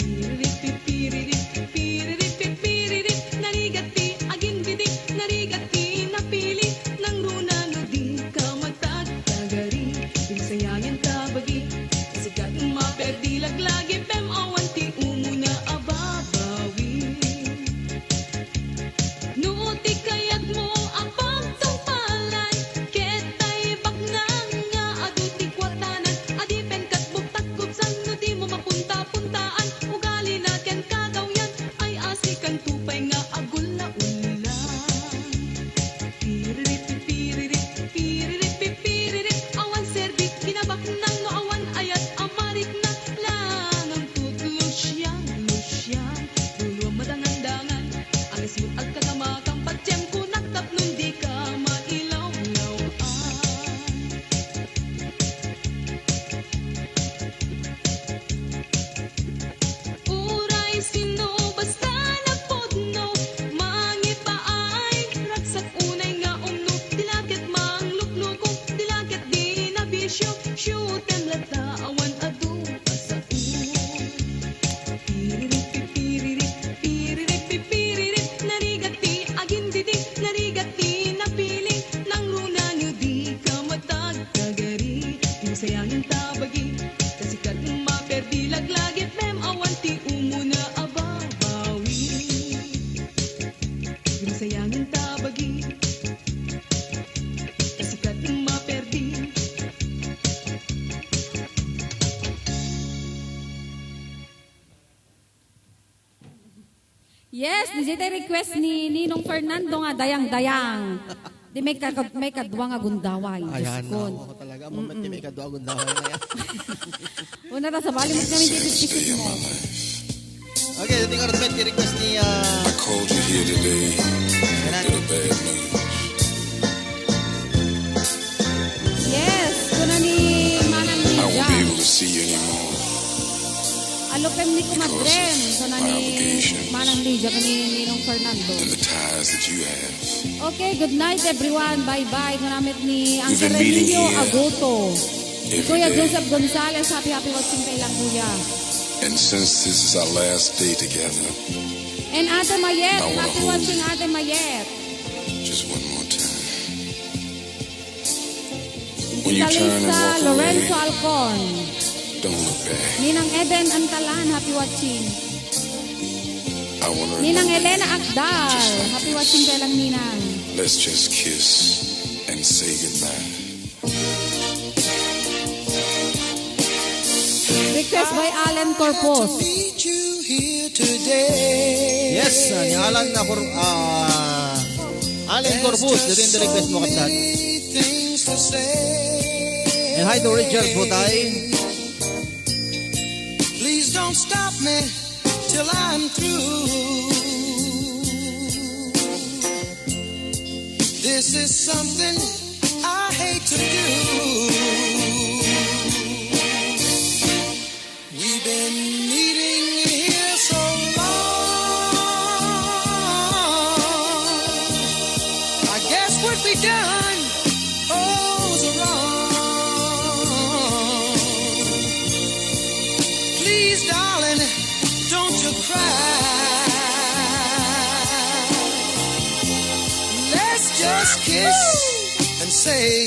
Piririp, piririp, piririp, piririp, narigat ti agindidi, narigat ti napili, nangruna no di ka matagtagari, di masayangan tabagi, kasikat maperdi laglagi, pem awan ti umuna a babawi. No ti kayatmo a pagtungpalan, ket tay baknang nga adu ti kuartanan, adipen ket bugtak kubsan, no dimo mapunta-puntaan, ugalina ken kagawyan, ay asikanto pay nga agulla-ulla. Piririp, piririp, piririp, piririp, awan serbi, kinabaknang no awan ayat a marikna, langang tutlusiang, lusiang, duluam madangandangan, agasmo agkakamakan, patiem kunak tapno dika mailawlawan. Uray sino basta napudno, mangipaay, ragsak unay nga umno, di la ket manglukluko, di la ket di nabisio, siutem latta awan adu a sao. Piririp, piririp, piririp, piririp, narigat ti agindidi, narigat ti napili, nangruna no di ka matagtagari, di masayangan tabagi, kasikat maperdi laglagi, pem awan ti umuna a babawi. Di masayangan tabagi, kasikat maperdi. Yes, diay ti request ni Ninong Fernando nga Dayang-dayang. Di may ka-, may kadua nga gundaway. Ayan, Diyos ko. Ako talaga. Moment ti may kadua nga gundaway. Una ta, sabali mo kami dito sa isip mo. Okay, daytoy nga request, request ni, ah, I called you here today with a bad news. Yes, kuna ni Manang Lydia. I won't be able to see you anymore. Alupem ni Kumadrem, kuna ni Manang Lydia, kani Ninong Fernando. And the ties that you have. Okay, good night, everyone. Bye-bye. Kuna met ni Uncle Remigio Agoto. Kuya Joseph Gonzalez, happy, happy watching kay lang, Kuya. And since this is our last day together, and Ate Mayet, happy watching, Ate Mayet. Just one more time. When you turn and walk away, Lorenzo Alcon, don't look back. Ninang Eden Antalan, happy watching. I wanna remember you just like this. Ninang Elena Akdal, happy watching kay lang, Ninang. Let's just kiss and say goodbye. Request by Alan Corpus. Yes, uh, ni Alan na Cor-, ah, Alan Corpus, dito yung request mo, kapsat. And hi to Richard Butay. Please don't stop me till I'm through. This is something I hate to do. We've been meeting here so long. I guess what we done, oh, was wrong. Please, darling, don't you cry. Kiss and say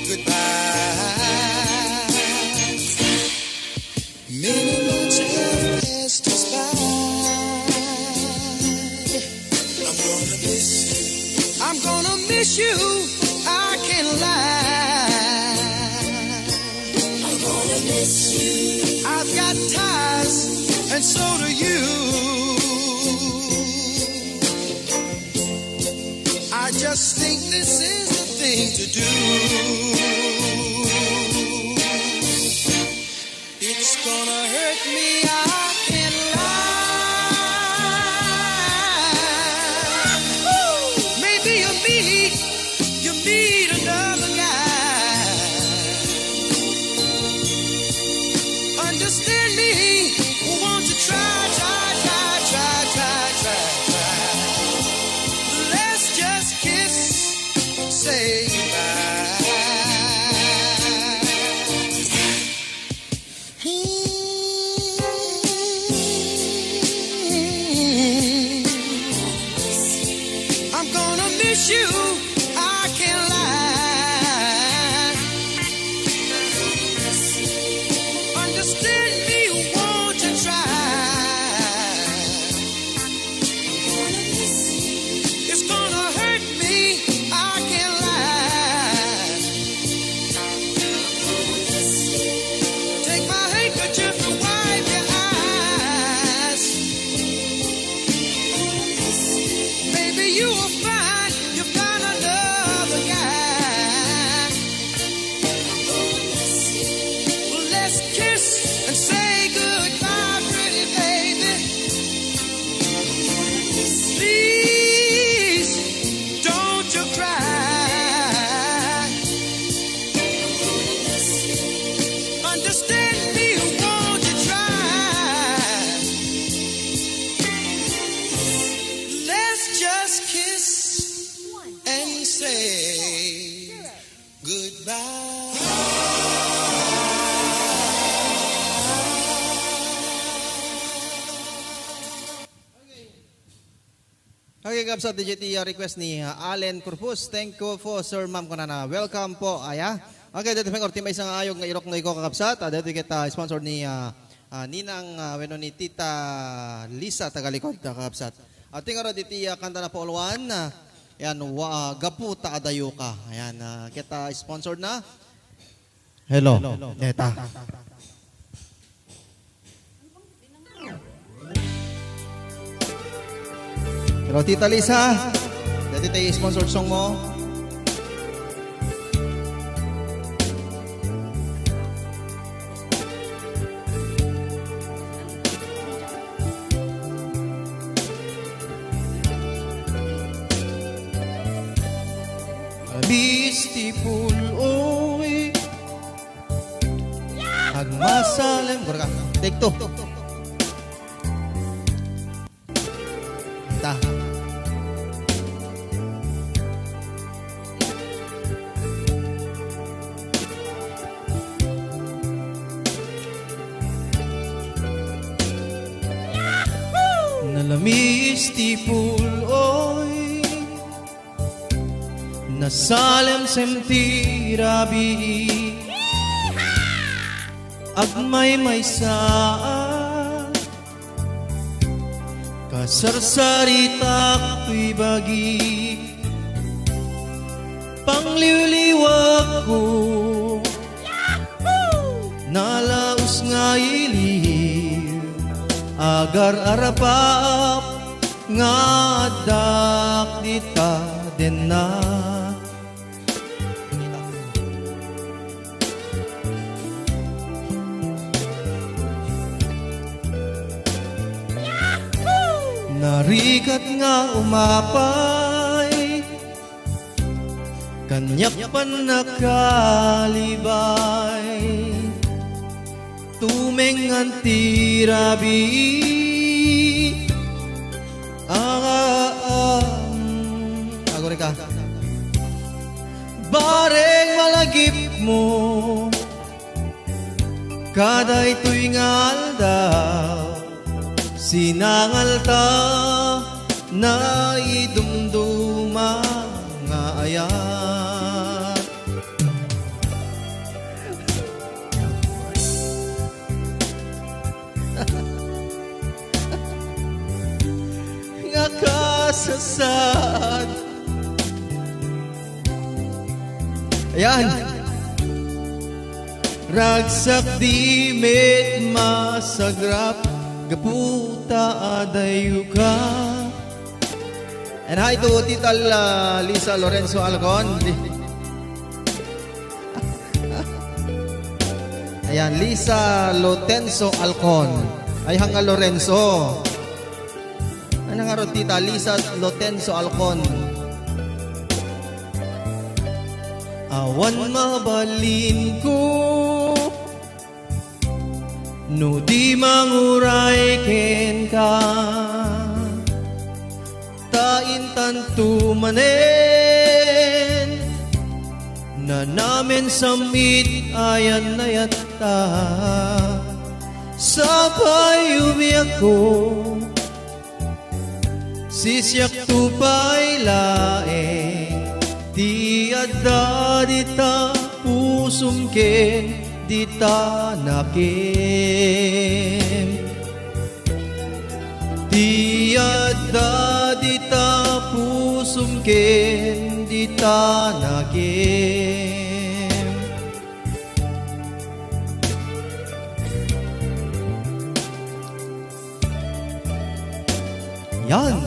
goodbye. Many months have passed us by. I'm gonna miss you. I'm gonna miss you. I can't lie. I'm gonna miss you. I've got ties, and so do you. I just think this is the thing to do. It's gonna hurt me, I can't lie. Maybe you meet, you meet another guy. Understand me, won't you try, try, try, try, try, try, try? Let's just kiss, say goodbye. I'm gonna miss you. I can't lie. Understand me, won't you try? It's gonna hurt me, I can't lie. Take my handkerchief and wipe your eyes. Baby, you will find you found another guy. Well, let's kiss and say goodbye, pretty baby. Please, don't you cry. Understand me, won't you try? Let's just kiss and say goodbye. Okay, kabsat, D J T, uh, request ni, uh, Allen Corpus. Thank you po, sir, ma'am, kunana. Welcome po, aya. Okay, dito pang ultima isang ayog nga irok na iko, kakabsat. Ah, dito kita sponsor ni, uh, uh, Ninang, uh, wenno ni Tita Lisa Tagalikod, kakabsat. At tingaro diti, uh, kanta na po, Luan. Uh, yan, wa, uh, gapu ta adayo ka. Ayan, uh, kita sponsor na. Hello. Neta. Hello, Tita Lisa. Dati tayo sponsor song mo. Miss ti puloy. Agmasalem. Gura ka. Take two. Ta. Nalamis ti puloy. Nasalemsem ti rabii. Agmaymaysa. Kasarsaritak toy bagi. Pangliwliwakko. Nalaus nga iliw. Agar-arapap. Nga addak dita denna. Narigat nga umapay, kaniak pannakalibaay. Tumengan ti rabii. Ah, ah, ah. Agurika. Bareng malagipmo. Kadaytoy nga aldaw, sinangalta, naidumduma nga Kaya nga kasasad. Ayan. Ragsak di met masagrap, gapu ta adayo ka. And hi to Tita, uh, Lisa Lorenzo Alcon. Ayan, Lisa Lotenso Alcon. Ay, hanga Lorenzo. Ano nga ro, Tita Lisa Lotenso Alcon? Awan mabalin ko no di manguray kenka. Ta intanto manen, nanamen sammit ayan nayatta. Sapay umiakko, sisiakto pay laeng, ti adda dita pusom ken dita nakem. Ti adda dita pusom ken dita nakem. Yan.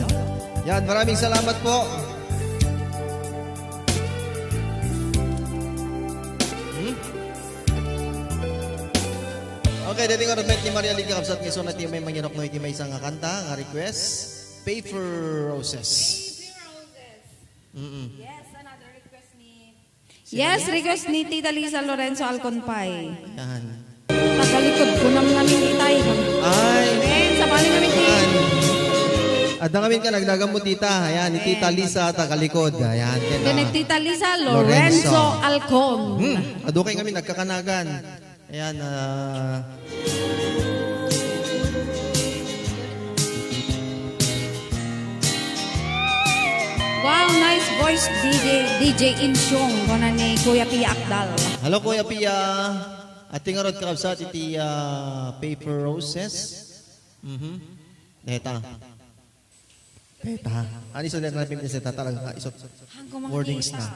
Yan, maraming salamat po. Hmm? Okay, daytoy nga met ni Maria Lee, kakabsat, nga isuna ti may mangirok no iti maysa nga kanta nga request, Paper Roses. Paper Roses. Mm-mm. Yes, another request ni Sino Yes, ni? Request ni Tita Lisa Lorenzo Alconpay. Yan. Tagalikod ko nam namin itay. Ay. Amen. Sabali namin ti. Yan. Adda ngamin ka nagdagam mo, tita. Ayan, ni Tita Amen. Lisa, tagalikod. Ayan, kaya Kaya ni Tita Lisa Lorenzo. Lorenzo Alcon. Hmm. Adu kay ngamin nagkakanagan. Ayan, ah. Wow, nice voice, D J, D J Insyong, kuna ni Kuya Pia Akdal. Hello, Kuya Pia. Ati nga rod kakabsat iti, ah, Paper Roses. Mhm. Deta. Peta. Ani so deta na pimpinsita talaga nga isot Hangko mga wordings kita. Na.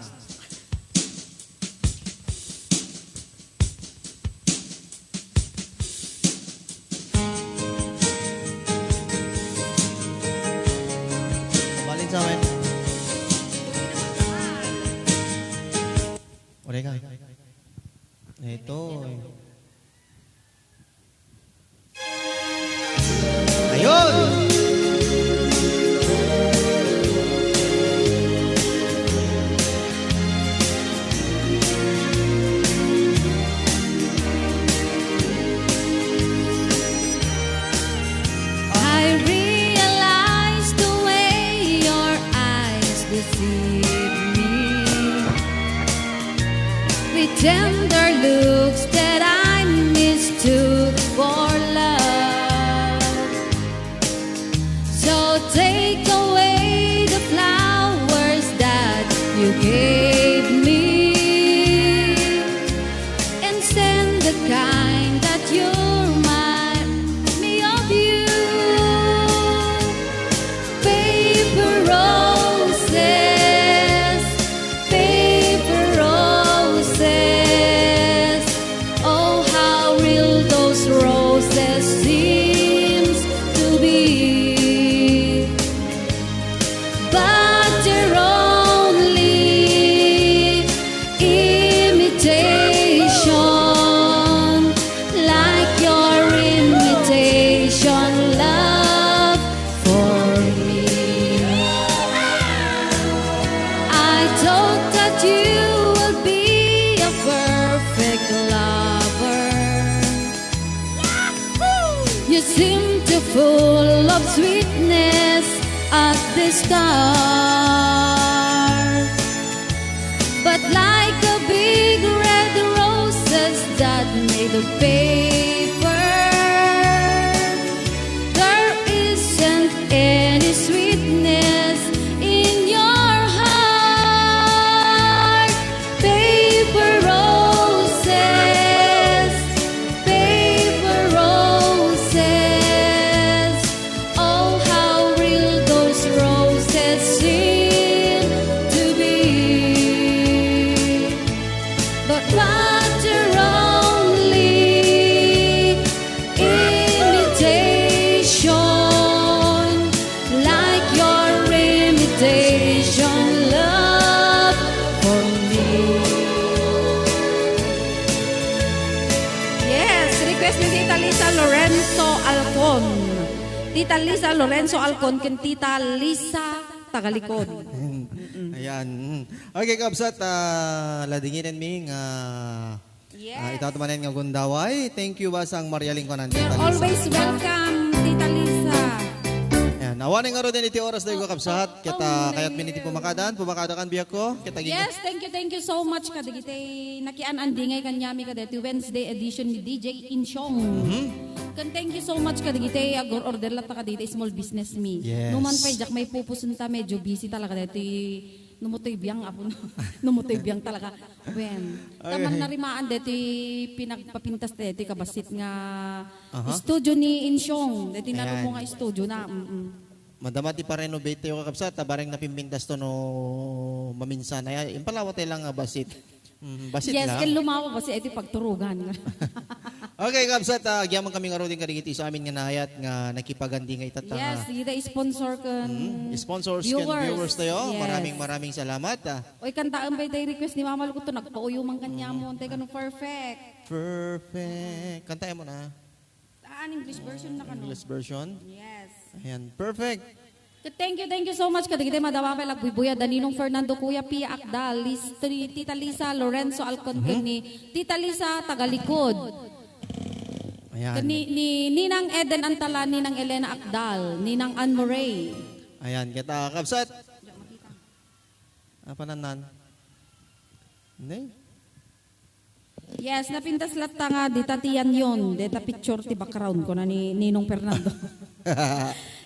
Balin sa amin. Ore ka. Ito. Ayun! I realize the way your eyes deceive me. With tender looks that I mistook for love. So take away the flowers that you gave me and send the kind that you remind me of you. Paper roses, paper roses. Oh, how real those roses seems to be. But they're only imitation, like your imitation love for me. I thought that you would be a perfect lover. You seem too full of sweetness at the start. But like a big red roses that made of paper, there isn't any sweetness in your heart. Alcon. Tita Lisa Lorenzo Alcon ken Tita Lisa Tagalikod. Ayan. Mm. Okay, kabsat, ah, ladingiten mi nga, ah, Yes. Ita manen nga gundaway. Thank you, Basang Maria Lingkonan, You're Tita Lisa. Always welcome, Tita Lisa. Ayan. Awanen ngaruden iti oras tayo, kakabsat. Kita kayat miniti pumakadan, pumakada kan biag ko. Kita gin- Yes, thank you, thank you so much kadagiti nakian-andingay kaniami kadagiti Wednesday edition ni D J Insyong. Mhm. Ken thank you so much kadagiti ag-order latta kadagiti small business mi. Yes. Numan pay diak maipupuson ta medyo busy talaga dagiti no motoy biang, apo, no motoy biang talaga. Wen, okay. Taman narimaan deti pinagpapintas deti kabasit nga Aha. Studio ni Insyong. Deti Ayan. Narumo nga studio na. Mm-mm. Madama ti pa-renovate tayo, kakabsat, ta bareng napimpintas to no maminsan. Ay, impalawa tayo lang nga basit. Mhm, basit Yes, lang. Ken lumawa basit iti pagturugan. Okay, kabsat, ah, agyaman kami ngaruden kadagiti sa amin nga naayat nga nakipagandi nga itata. Yes, ida sponsor ken Mm, sponsors ken viewers. Viewers tayo. Yes. Maraming, maraming salamat, ah. Oy, kantaem bay tay request ni Mama Lukuto, nagpauyo man kaniamo, Mm. Tay kano perfect. Perfect. Kantaem mo na. Ah, an English version na kano. English version? Yes. Ayan, perfect. Thank you, thank you so much kadagiti madama pay agbuybuya da Ninong Fernando, Kuya Pia Akdal, Lis-, Tri-, Tita Lisa Lorenzo Alcon, Mhm. Ken ni Tita Lisa Tagalikod. Ayan. Ken ni, ni Ninang Eden Antala, Ninang Elena Akdal, Ninang Anne Murray. Ayan, kita kabsat. Apa nanan? Ne? Yes, napintas latta nga dita ti yan yon, deta picture ti background, kuna ni Ninong Fernando.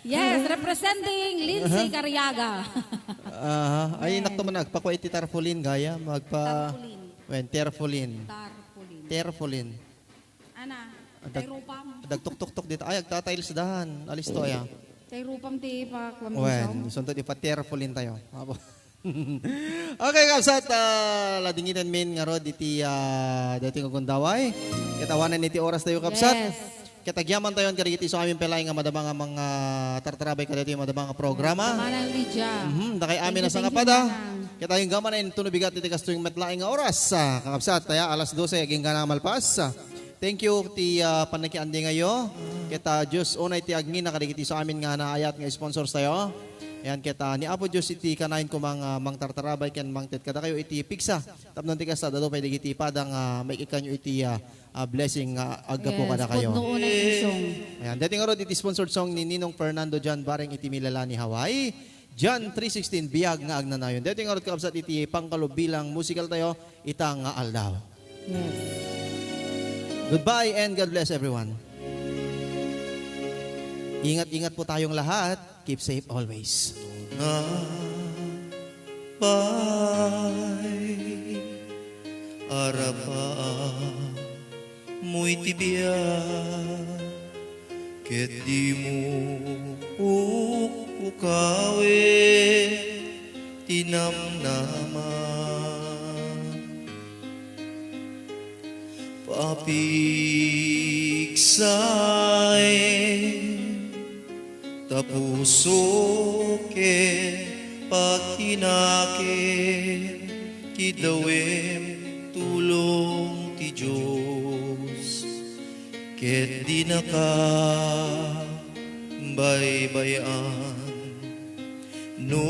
Yes, representing Lindsay Aha. Cariaga. Aha. Ay, Ayan. Nakto man, nagpakuha iti tarpaulin, gaya, magpa- Tarpaulin. Wen, tarpaulin. Tarpaulin. Tarpaulin. Ana, Dag-, tay rupam. Dagtuktuktok dita. Ay, agtatiles dahan. Alisto, aya. Tay rupam ti pakuam Wen, isong. Isunto di pa tarpaulin tayo. Apo. Okay, kabsat, ah, ladingiten min ngarud iti, ah, daytoy nga gundaway. Ket awanen iti oras tayo, kabsat. Yes. Ket agyaman tayo kadagiti isu amin pay laeng nga madama nga mga tartarabay kadaytoy madama nga programa. Manang Lydia. Mhm, dakay amin a Thank you, thank you, sangapada. Manang. Ket agingga manen intono bigat iti kastoy met laeng nga oras, ah, kakabsat, aya, alas dose, agingga na malpas. Thank you ti, ah, pannakiandingayo. Ket, ah, Dios unay ti agngina kadagiti isu amin nga naayat nga sponsors tayo. Ayan, ket, ah, ni Apo Dios iti kanayon koma nga mangtartarabay ken mangted kadakayo iti pigsa. Tapno ti kasta, adu pay dagiti pada nga maikkanyo iti, ah, ah, blessing nga aggapu Yes, kadakayo. Pudno unay ti song. Ayan, daytoy ngarud iti sponsored song ni Ninong Fernando John Bareng iti Mililani, Hawaii. John three sixteen, Biag nga Agnanayon. Daytoy ngarud, kakabsat, iti pangkalub bilang musical tayo, ita nga aldaw. Yes. Goodbye and God bless everyone. Ingat-ingat po tayong lahat. Keep safe always. Nga bay, arapaan mo iti biag, ket dimo pukpukawen ti namnama. Papigsaem ta puso ken pakinakem, kidawem tulong ti Dios, ket dinaka baybay-an. No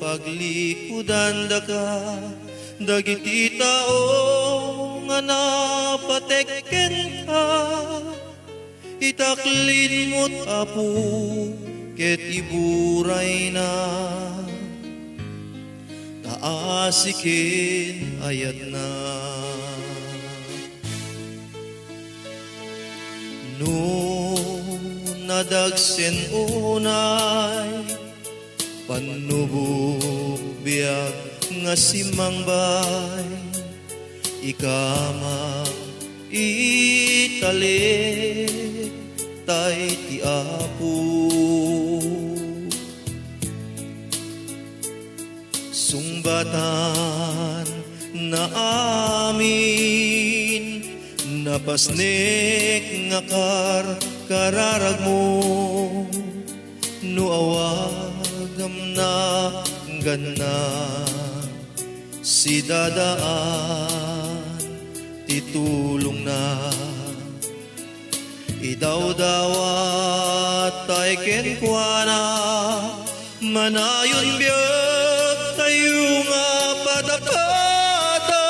paglikudandaka dagiti tao nga napatek kenka, itaklinmo, Apo, ket iburayna, ta asi ken ayatna. No nadagsen unay pannubok biag nga simmangbay, ikamak italek tay ti Apo. Sungbatan na amin napasnek nga karkararagmo, no awagamna ganna, sidadaan ti tulongna. Idawdawat tay kenkuana, manayon biag tayo nga padakada,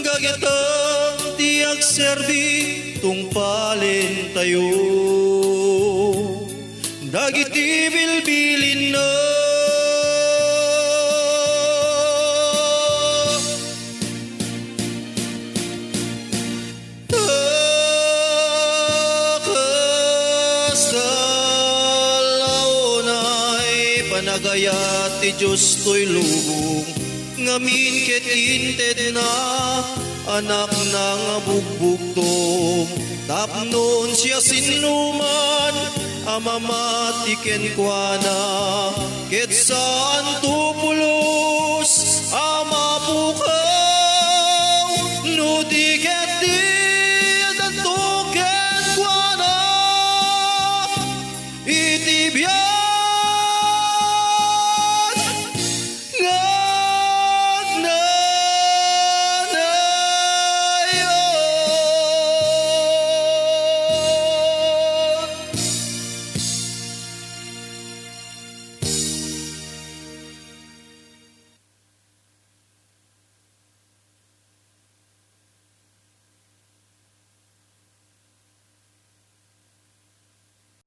gagitam ti agserbi tungpalen tayo dagiti bilbilinna. Kasta la unay panagayat ti Dios toy lubong, ngamin ket intedna Anakna nga bugbugtong, tapno siasinoman a mamati kenkuana, ket saan